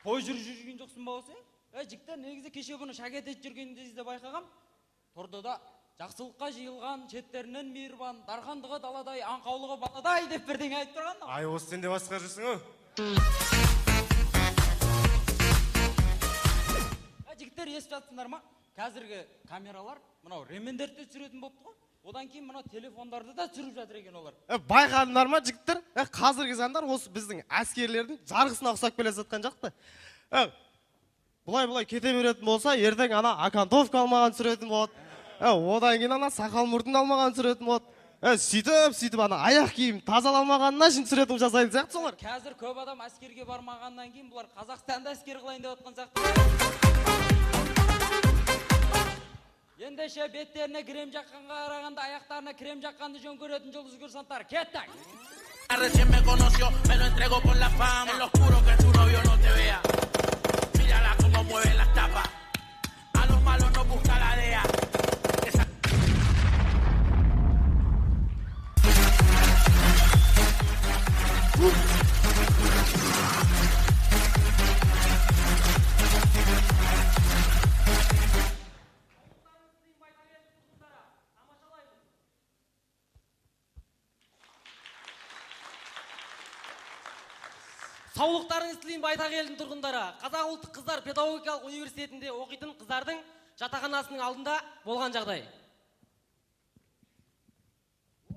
той жүріп жүрген жоқсың ба осы? Жігіттер, негізі кеше бұны шәкет етіп жүрген кезде байқағам. Тұрды да жақсылыққа жиылған, шеттерінен мейірбан, дархандығы даладай, аңқаулығы баладай деп бірдеңе айтып тұрған. Ай, осы сен де басқа жүрсің ау. Жігіттер, естіп жатсыңдар ма? Қазіргі камералар мынау ремендерді де түсіретін болыпты ғой. Одан кейін мынау телефондарды да түсіріп жатыр екен олар. Байқадыңдар ма, жігіттер? Қазіргі замандар осы біздің әскерлердің жарғысына ұқсап келе жатқан жақты. Бұлай-бұлай кете беретін болса, ертең ана окантовка алмаған түсіретін болады. Одан кейін ана сақал мұртын алмаған түсіретін болады. Сөйтіп ана аяқ киім тазаламағанына шейін түсіретін жасайтын сияқты солар. Қазір көп адам әскерге бармағаннан кейін бұлар Қазақстанда әскер қылайын деп жатқан сияқты. Ендеше беттеріне крем жаққанға қарағанда аяқтарына крем жаққанды жөн көретін жұлдыз курсанттар, кеттік! Recién me conoció, me lo entrego por la fama. En lo oscuro que tu novio no te vea. Mírala cómo mueve las tapas. A los malos no busca la DEA. Esa... Саулықтарыңыз тілеймін байтақ елдің тұрғындары. Қазақ ұлттық қыздар педагогикалық университетінде оқитын қыздардың жатақханасының алдында болған жағдай.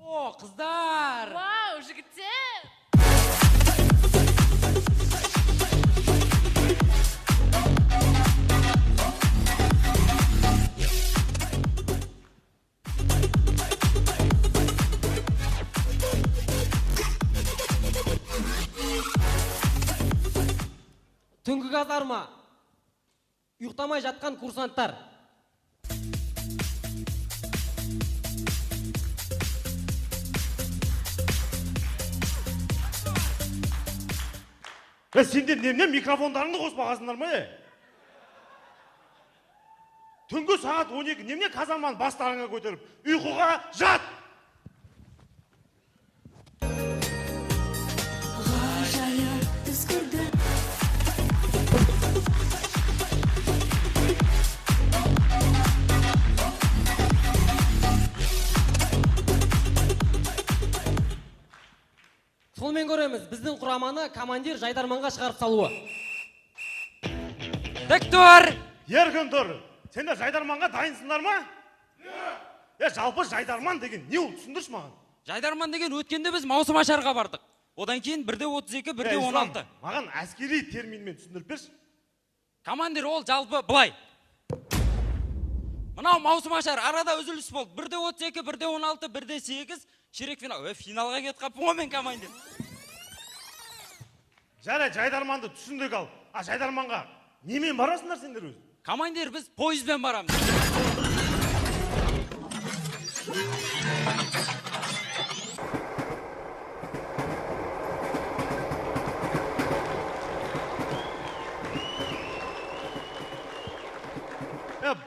О, қыздар! Вау, жігіттер! Түнгі казарма, ұйықтамай жатқан курсанттар. Сендер немене микрофондарыңды қоспағансыңдар ма? Түнгі сағат 12 немене казарманы бастарыңа көтеріп, ұйқыға жат! Ғажайып түс көрдім. Сонымен көреміз, біздің құраманы командир жайдарманға шығарып салуы. Тік тұр! Еркін тұр! Сендер жайдарманға дайынсыңдар ма? Жалпы жайдарман деген не ол, түсіндірші маған. Жайдарман деген өткенде біз маусым ашарға бардық. Одан кейін 1-де 32, 1-де 16. Маған әскери терминмен түсіндіріп берші. Командир, ол жалпы былай. Мынау маусым ашар, арада үзіліс болды. 1-де 32, 1-де 16, 1-де 8, ширек финал. Финалға кетіп қаппын ғой мен, командир. Жарай, жайдарманды түсіндік ал. А жайдарманға немен барасыңдар сендер өзі? Командир, біз пойызбен барамыз.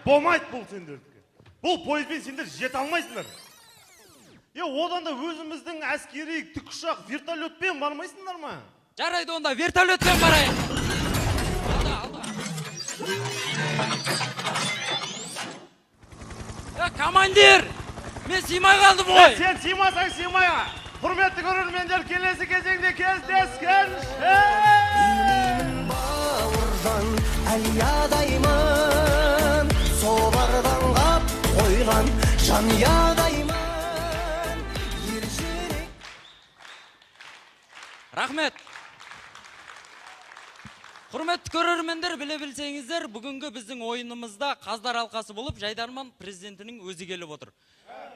Болмайды бұл сендердікі. Бұл пойызбен сендер жете алмайсыңдар. Одан да өзіміздің әскери тікұшақ вертолетпен бармайсыңдар ма? Жарайды, онда вертолетпен барайық. Алда, алда. Командир, мен сыймай қалдым ғой. Сен сыймасаң сыймай. Құрметті көрермендер, келесі кезеңде кездескенше. Бауыржан әлиядаймын, солардан қап қойған жанұядаймын. Рахмет. Құрметті көрермендер, біле білсеңіздер, бүгінгі біздің ойынымызда қаздар алқасы болып жайдарман президентінің өзі келіп отыр.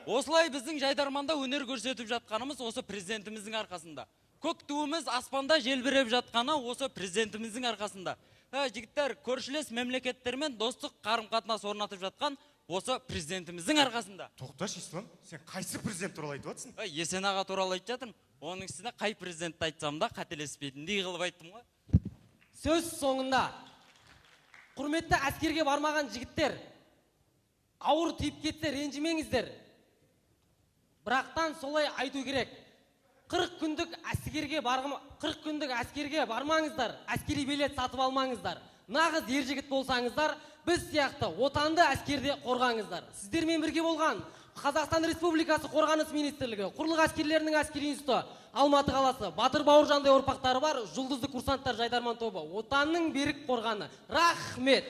Осылай біздің жайдарманда өнер көрсетіп жатқанымыз осы президентіміздің арқасында. Көк туымыз аспанда желбіреп жатқаны осы президентіміздің арқасында. Жігіттер, көршілес мемлекеттермен достық қарым-қатынас орнатып жатқан осы президентіміздің арқасында. Тоқташы, Ислам, сен қайсы президент туралы айтып жатсың? Есен аға туралы айтып жатырмын. Оның үстіне қай президентті айтсам да қателеспейтіндей қылып айттым ғой. Сөз соңында, құрметті әскерге бармаған жігіттер, ауыр тиіп кетсе ренжімеңіздер. Бірақтан солай айту керек. 40 күндік әскерге 40 күндік әскерге бармаңыздар, әскери билет сатып алмаңыздар. Нағыз ер жігіт болсаңыздар, біз сияқты отанды әскерде қорғаңыздар. Сіздермен бірге болған Қазақстан Республикасы Қорғаныс Министрлігі, Құрлық әскерлерінің әскери институты, Алматы қаласы, Батыр Бауыржандай ұрпақтары бар жұлдызды курсанттар жайдарман тобы, отанның берік қорғаны. Рахмет.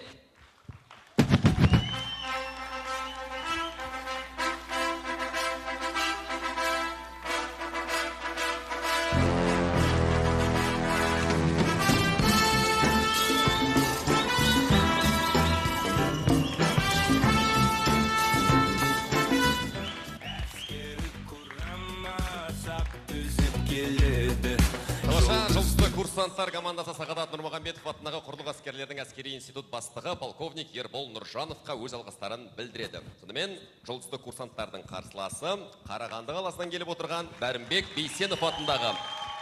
курсанттар командасы Сағадат Нұрмағамбетов атындағы құрлық әскерлерінің әскери институт бастығы полковник Ербол Нұржановқа өз алғыстарын білдіреді. Сонымен жұлдызды курсанттардың қарсыласы Қарағанды қаласынан келіп отырған Бәрімбек Бейсенов атындағы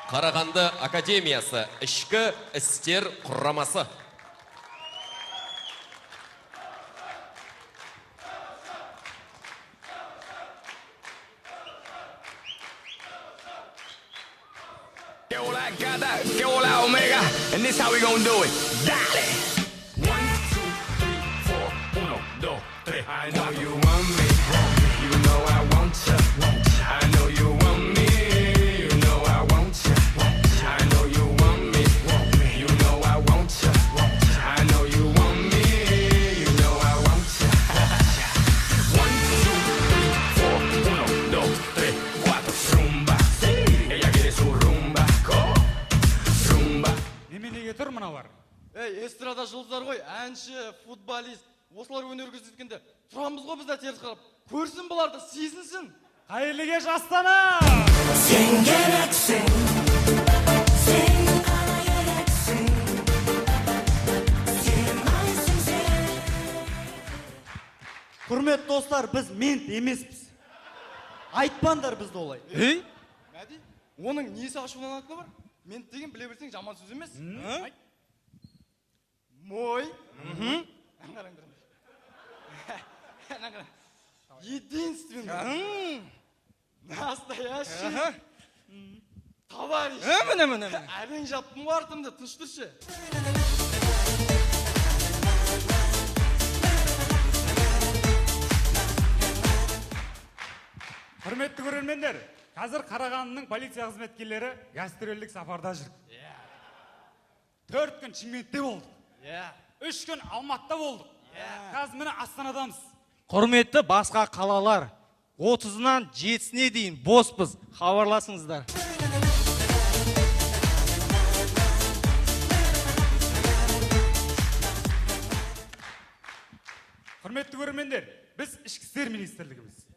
Қарағанды академиясы ішкі істер құрамасы. Que hola gata, que hola omega, and this how we gonna do it. Dale. 1, 2, 3, 4, 1, 2, 3. I know you want me, you know I want ya. I know you want me, you know I want ya. I know you want me, you know I want ya. I know you want me, you know I want ya. 1, 2, 3, 4, 1, 2, 3, 4. Rumba, ella quiere su rumba. Rumba. Неменеге тұр мыналар? Ей, эстрада жұлдыздар ғой, әнші, футболист. Осылар өнер көрсеткенде тұрамыз ғой біз де теріс қарап. Көрсін бұларды, сезінсін. Қайырлы кеш, Астана! Сен керексің, сен ғана керексің, сен айсың сен. Құрметті достар, біз мент емеспіз. Айтпаңдар бізді олай. Ей? Мәди, оның несі ашуланатыны бар? Мент деген біле берсең жаман сөз емес. Айт. Мой. Қараңдар. Единственный. Настоящий. Товарищ. Міне, міне, міне. Әрең жаптым ғой артымды, тыныш тұршы. Құрметті көрермендер, қазір Қарағандының полиция қызметкерлері гастрольдік сапарда жүр. 4 күн Шымкентте болдық. 3 күн Алматыда болдық. Қазір міне Астанадамыз. Құрметті басқа қалалар, 30-ынан 7-сіне дейін боспыз, хабарласыңыздар. Құрметті көрермендер, біз Ішкі істер министрлігіміз.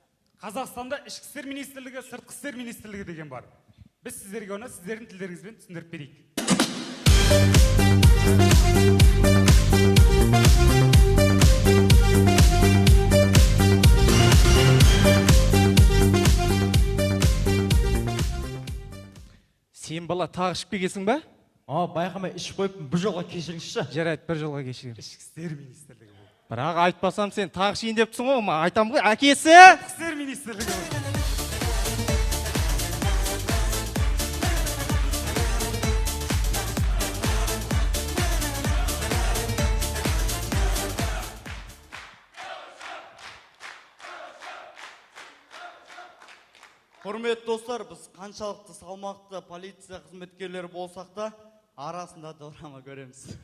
Қазақстанда Ішкі істер министрлігі, Сыртқы істер министрлігі деген бар. Біз сіздерге оны сіздердің тілдеріңізбен түсіндіріп берейік. Сен бала тағы ішіп келгенсің ба? А, байқамай ішіп қойыппын, бір жолға кешіріңізші. Жарайды, бір жолға кешіріңіз. Ішкі істер министрлігі бұл. Бірақ айтпасам сен тағы ішейін деп тұрсың ғой, айтамын ғой, әкесі! Сыртқы істер министрлігі бұл. Құрметті достар, біз қаншалықты салмақты полиция қызметкерлері болсақ та, арасында дорама көреміз.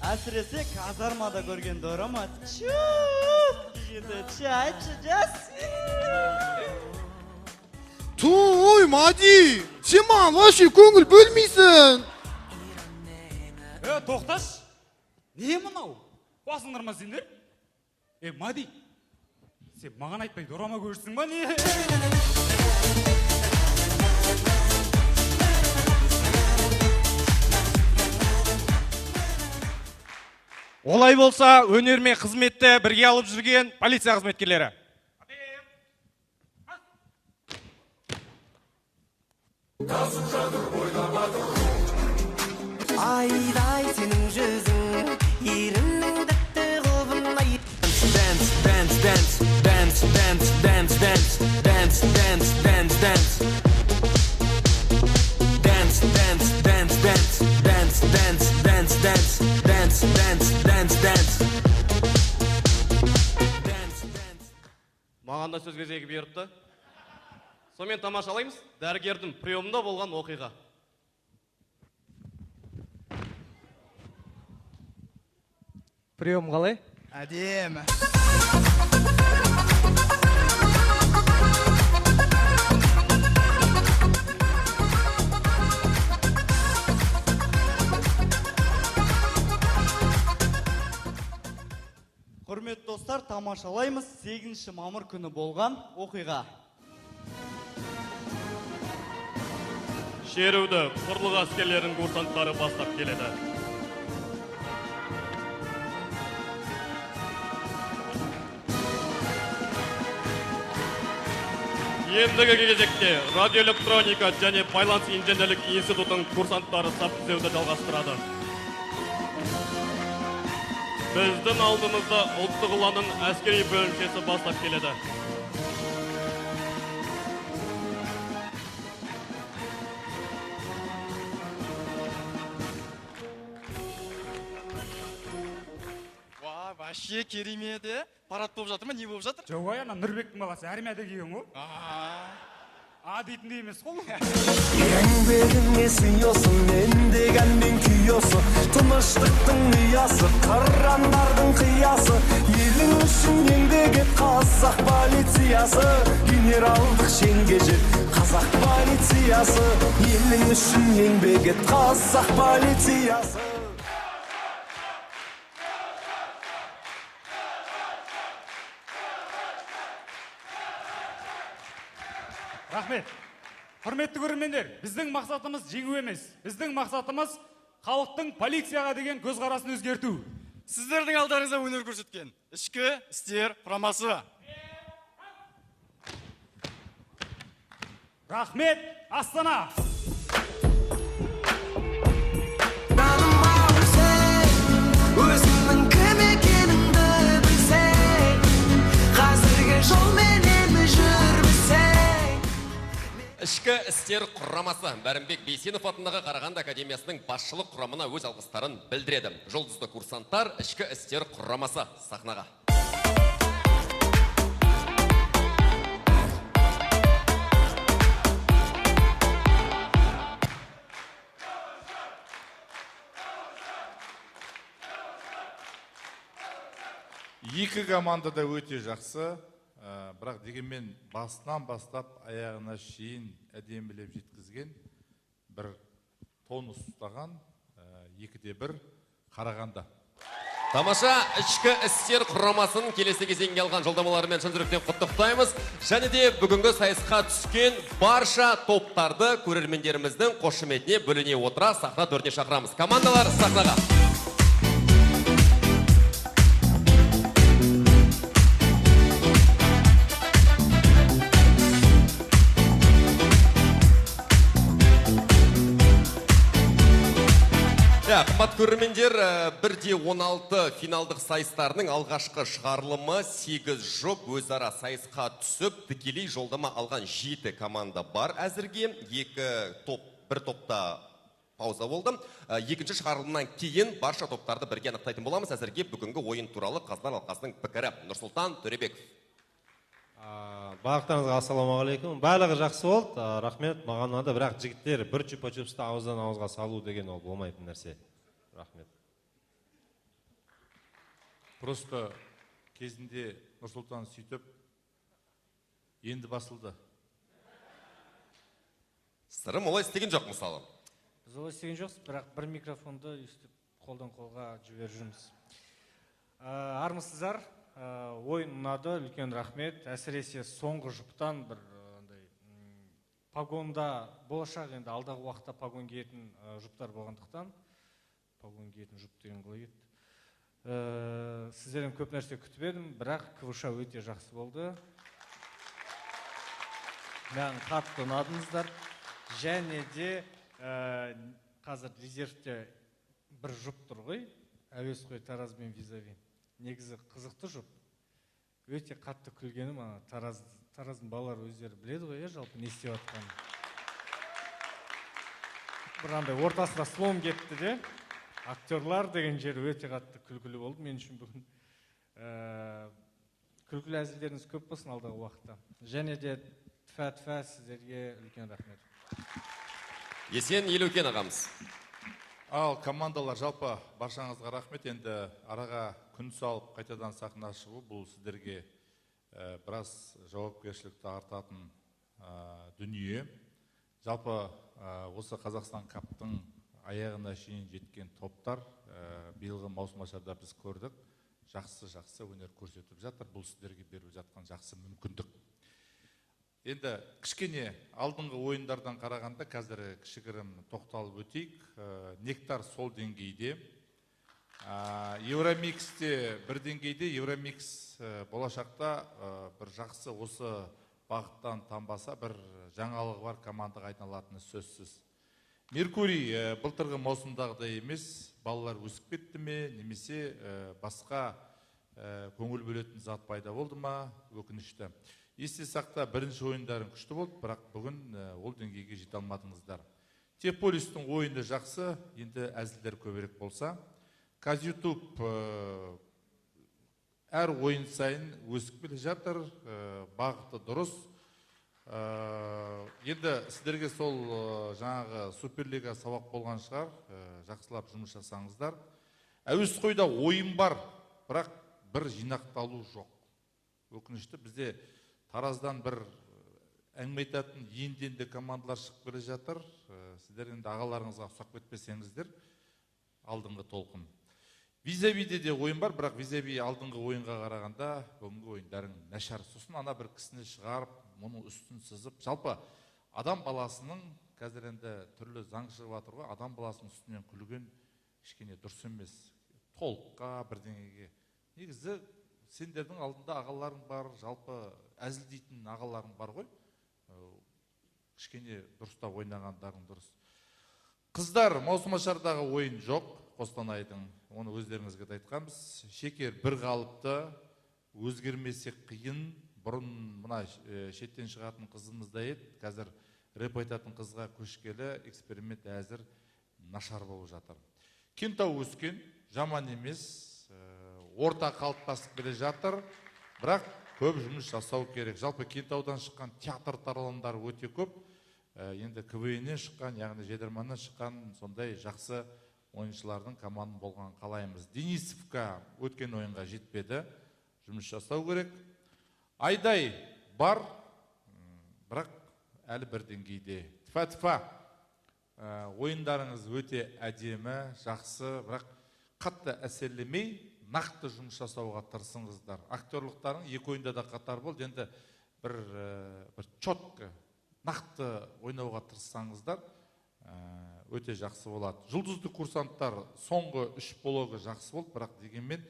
Әсіресе казармада көрген дорама чуп дегенде чай жас. Ой, Мади, сен маған вообще көңіл бөлмейсің. Тоқташ, не мынау? Қуасыңдар ма сендер? Мади, сен маған айтпай дорама көрсің ба не? Олай болса, өнер мен қызметті бірге алып жүрген полиция қызметкерлері. Айдай сенің жүзің, еріннің тәтті қылбынай. Dance, dance, dance, dance, dance, dance, dance, dance, dance, dance, dance. Dance, dance, dance, dance, dance, dance, dance, dance, dance, dance, dance, dance. Маған да сөз кезегі беріпті. Сонымен тамашалаймыз дәрігердің приемында болған оқиға. Прием қалай? Әдемі. Құрметті достар, тамашалаймыз 8 мамыр күні болған оқиға. Шеруді құрлық әскерлерінің курсанттары бастап келеді. Ендігі кезекте радиоэлектроника және байланыс инженерлік институтының курсанттары сап түзеуді жалғастырады. Біздің алдымызда ұлттық ұланның әскери бөлімшесі бастап келеді. Уа, вообще керемет, е? Парад болып жатыр ма, не болып жатыр? Жоқ, ой, ана Нұрбектің баласы армияда келген ғой. А дейтіндей емес қой. Еңбегіңе сый осы, мен дегенмен күй осы, тыныштықтың ұясы, қырандардың қиясы, елің үшін еңбек ет қазақ полициясы, генералдық шенге жет қазақ полициясы, елің үшін еңбек ет қазақ полициясы. Рахмет. Құрметті көрермендер, біздің мақсатымыз жеңу емес. Біздің мақсатымыз халықтың полицияға деген көзқарасын өзгерту. Сіздердің алдарыңызда өнер көрсеткен ішкі істер құрамасы. Рахмет, Астана! Жаным-ау сен, өзіңнің кім екеніңді білсең, қазіргі жолменен жүрмесең. Ішкі істер құрамасы Бәрімбек Бейсенов атындағы Қарағанды академиясының басшылық құрамына өз алғыстарын білдіреді. Жұлдызды курсанттар, ішкі істер құрамасы сахнаға. Екі команда да өте жақсы. Бірақ дегенмен басынан бастап аяғына шейін әдемілеп жеткізген, бір тонус ұстаған 2-1 Қарағанды. Тамаша, ішкі істер құрамасын келесі кезеңге алған жолдамаларымен шын жүректен құттықтаймыз. Және де бүгінгі сайысқа түскен барша топтарды көрермендеріміздің қошеметіне бөлене отыра сахна төріне шақырамыз. Командалар сахнаға. Қымбат көрермендер, 1-16 финалдық сайыстарының алғашқы шығарылымы 8 жұп өзара сайысқа түсіп, тікелей жолдама алған 7 команда бар әзірге. 2 топ, бір топта пауза болды. Екінші шығарылымнан кейін барша топтарды бірге анықтайтын боламыз. Әзірге бүгінгі ойын туралы қазылар алқасының пікірі. Нұрсұлтан Төребеков. Барлықтарыңызға ассалаумағалейкум. Барлығы жақсы болды, рахмет, маған ұнады, бірақ жігіттер бір чупа-чупсты ауыздан ауызға салу деген ол болмайтын нәрсе. Рахмет. Просто кезінде Нұрсұлтан сөйтіп енді басылды. Сырым олай істеген жоқ мысалы. Біз олай істеген жоқпыз, бірақ бір микрофонды өйстіп қолдан қолға жіберіп жүрміз. Армысыздар? Ойын ұнады, үлкен рахмет. Әсіресе соңғы жұптан бір андай погонда болашақ енді алдағы уақытта погон киетін жұптар болғандықтан, погон киетін жұп деген қалай кетті. Сіздерден көп нәрсе күтіп едім, бірақ КВШ өте жақсы болды. Маған қатты ұнадыңыздар. Және де қазір резервте бір жұп тұр ғой, әуесқой Тараз бен Визави. Негізі қызықты жұп. Өте қатты күлгенім, ана Тараздың балалары өздері біледі ғой, жалпы не істеп жатқанын. Бір андай ортасында слом кетті де, актерлар деген жері өте қатты күлкілі болды мен үшін бүгін. Күлкілі әзілдеріңіз көп болсын алдағы уақытта. Және де тфә-тфә сіздерге үлкен рахмет. Есен Елеукен ағамыз. Ал командалар, жалпы баршаңызға рахмет. Енді араға күн салып қайтадан сахна шығу бұл сіздерге біраз жауапкершілікті артатын дүние. Жалпы осы Қазақстан каптың аяғына шейін жеткен топтар биылғы маусым ашарда біз көрдік. Жақсы-жақсы өнер көрсетіп жатыр. Бұл сіздерге беріп жатқан жақсы мүмкіндік. Енді кішкене алдыңғы ойындардан қарағанда қазір кішігірім тоқталып өтейік. Нектар сол деңгейде. Евромиксте бір деңгейде, Евромикс болашақта бір жақсы осы бағыттан танбаса, бір жаңалығы бар командаға айналатыны сөзсіз. Меркурий былтырғы маусымдағыдай емес, балалар өсіп кетті ме, немесе басқа көңіл бөлетін зат пайда болды ма, өкінішті. Есте сақта, бірінші ойындарың күшті болды, бірақ бүгін ол деңгейге жете алмадыңыздар. Техполистің ойыны жақсы, енді әзілдер көбірек болса. Казютуб әр ойын сайын өсіп келе жатыр, бағыты дұрыс. Енді сіздерге сол жаңағы Суперлига сабақ болған шығар, жақсылап жұмыс жасаңыздар. Әуесқойда ойын бар, бірақ бір жинақталу жоқ. Өкінішті, бізде Тараздан бір әңгіме айтатын енді-енді командалар шығып келе жатыр. Сіздер енді ағаларыңызға ұқсап кетпесеңіздер, алдыңғы толқын. Визавиде де ойын бар, бірақ Визави алдыңғы ойынға қарағанда бүгінгі ойындарың нашар. Сосын ана бір кісіні шығарып, мұның үстін сызып, жалпы адам баласының, қазір енді түрлі заң шығып жатыр ғой, адам баласының үстінен күлген кішкене дұрыс емес. Толыққа бірдеңеге. Негізі сендердің алдында ағаларың бар, жалпы әзілдейтін ағаларың бар ғой. Кішкене дұрыстап ойнағандарың дұрыс. Қыздар, маусымашардағы ойын жоқ Қостанайдың, оны өздеріңізге де айтқанбыз. Шекер бір қалыпты, өзгермесе қиын. Бұрын мына шеттен шығатын қызымыз да еді, қазір рэп айтатын қызға көшкелі эксперимент әзір нашар болып жатыр. Кентау өскен, жаман емес, орта қалыптасып келе жатыр, бірақ көп жұмыс жасау керек. Жалпы Кентаудан шыққан театр тарландары өте көп. Енді КВН-нен шыққан, яғни Жайдарманнан шыққан сондай жақсы ойыншылардың команда болған қалаймыз. Денисовка өткен ойынға жетпеді, жұмыс жасау керек. Айдай бар, бірақ әлі бір деңгейде. Тфа-тфа, ойындарыңыз өте әдемі, жақсы, бірақ қатты әсерлемей, нақты жұмыс жасауға тырысыңыздар. Актерлықтарың екі ойында да қатар болды, енді бір четко, нақты ойнауға тырыссаңыздар, өте жақсы болады. Жұлдызды курсанттар соңғы 3 блогы жақсы болды, бірақ дегенмен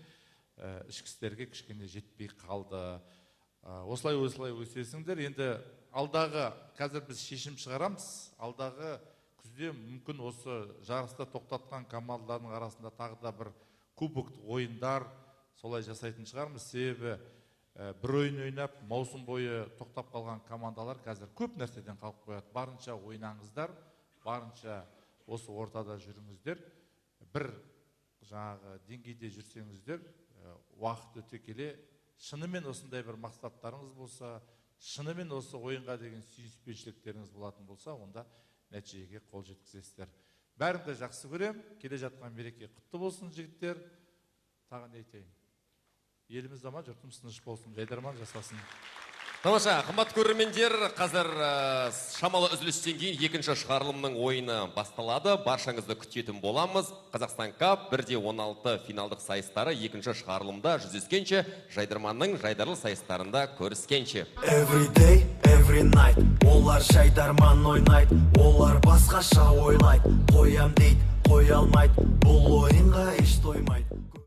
ішкі істерге кішкене жетпей қалды. Осылай осылай өсесіңдер. Енді алдағы, қазір біз шешім шығарамыз, алдағы күзде мүмкін осы жарыста тоқтатқан командалардың арасында тағы да бір кубоктық ойындар солай жасайтын шығармыз. Себебі бір ойын ойнап, маусым бойы тоқтап қалған командалар қазір көп нәрседен қалып қояды. Барынша ойнаңыздар, барынша осы ортада жүріңіздер. Бір жаңағы деңгейде жүрсеңіздер, уақыт өте келе шынымен осындай бір мақсаттарыңыз болса, шынымен осы ойынға деген сүйіспеншіліктеріңіз болатын болса, онда нәтижеге қол жеткізесіздер. Бәрін де жақсы көрем. Келе жатқан мереке құтты болсын, жігіттер. Тағы не айтайын? Еліміз аман, жұртымыз тыныш болсын, жайдарман жасасын. Тамаша, қымбатты көрермендер, қазір шамалы үзілістен кейін екінші шығарылымның ойыны басталады. Баршаңызды күтетін боламыз. Қазақстан Кап 1-16 финалдық сайыстары екінші шығарылымда жүздескенше, Жайдарманның жайдарлы сайыстарында көріскенше. Every day, every night, олар жайдарман ойнайды, олар басқаша ойлайды, қоям дейді, қоя алмайды, бұл ойынға еш тоймайды.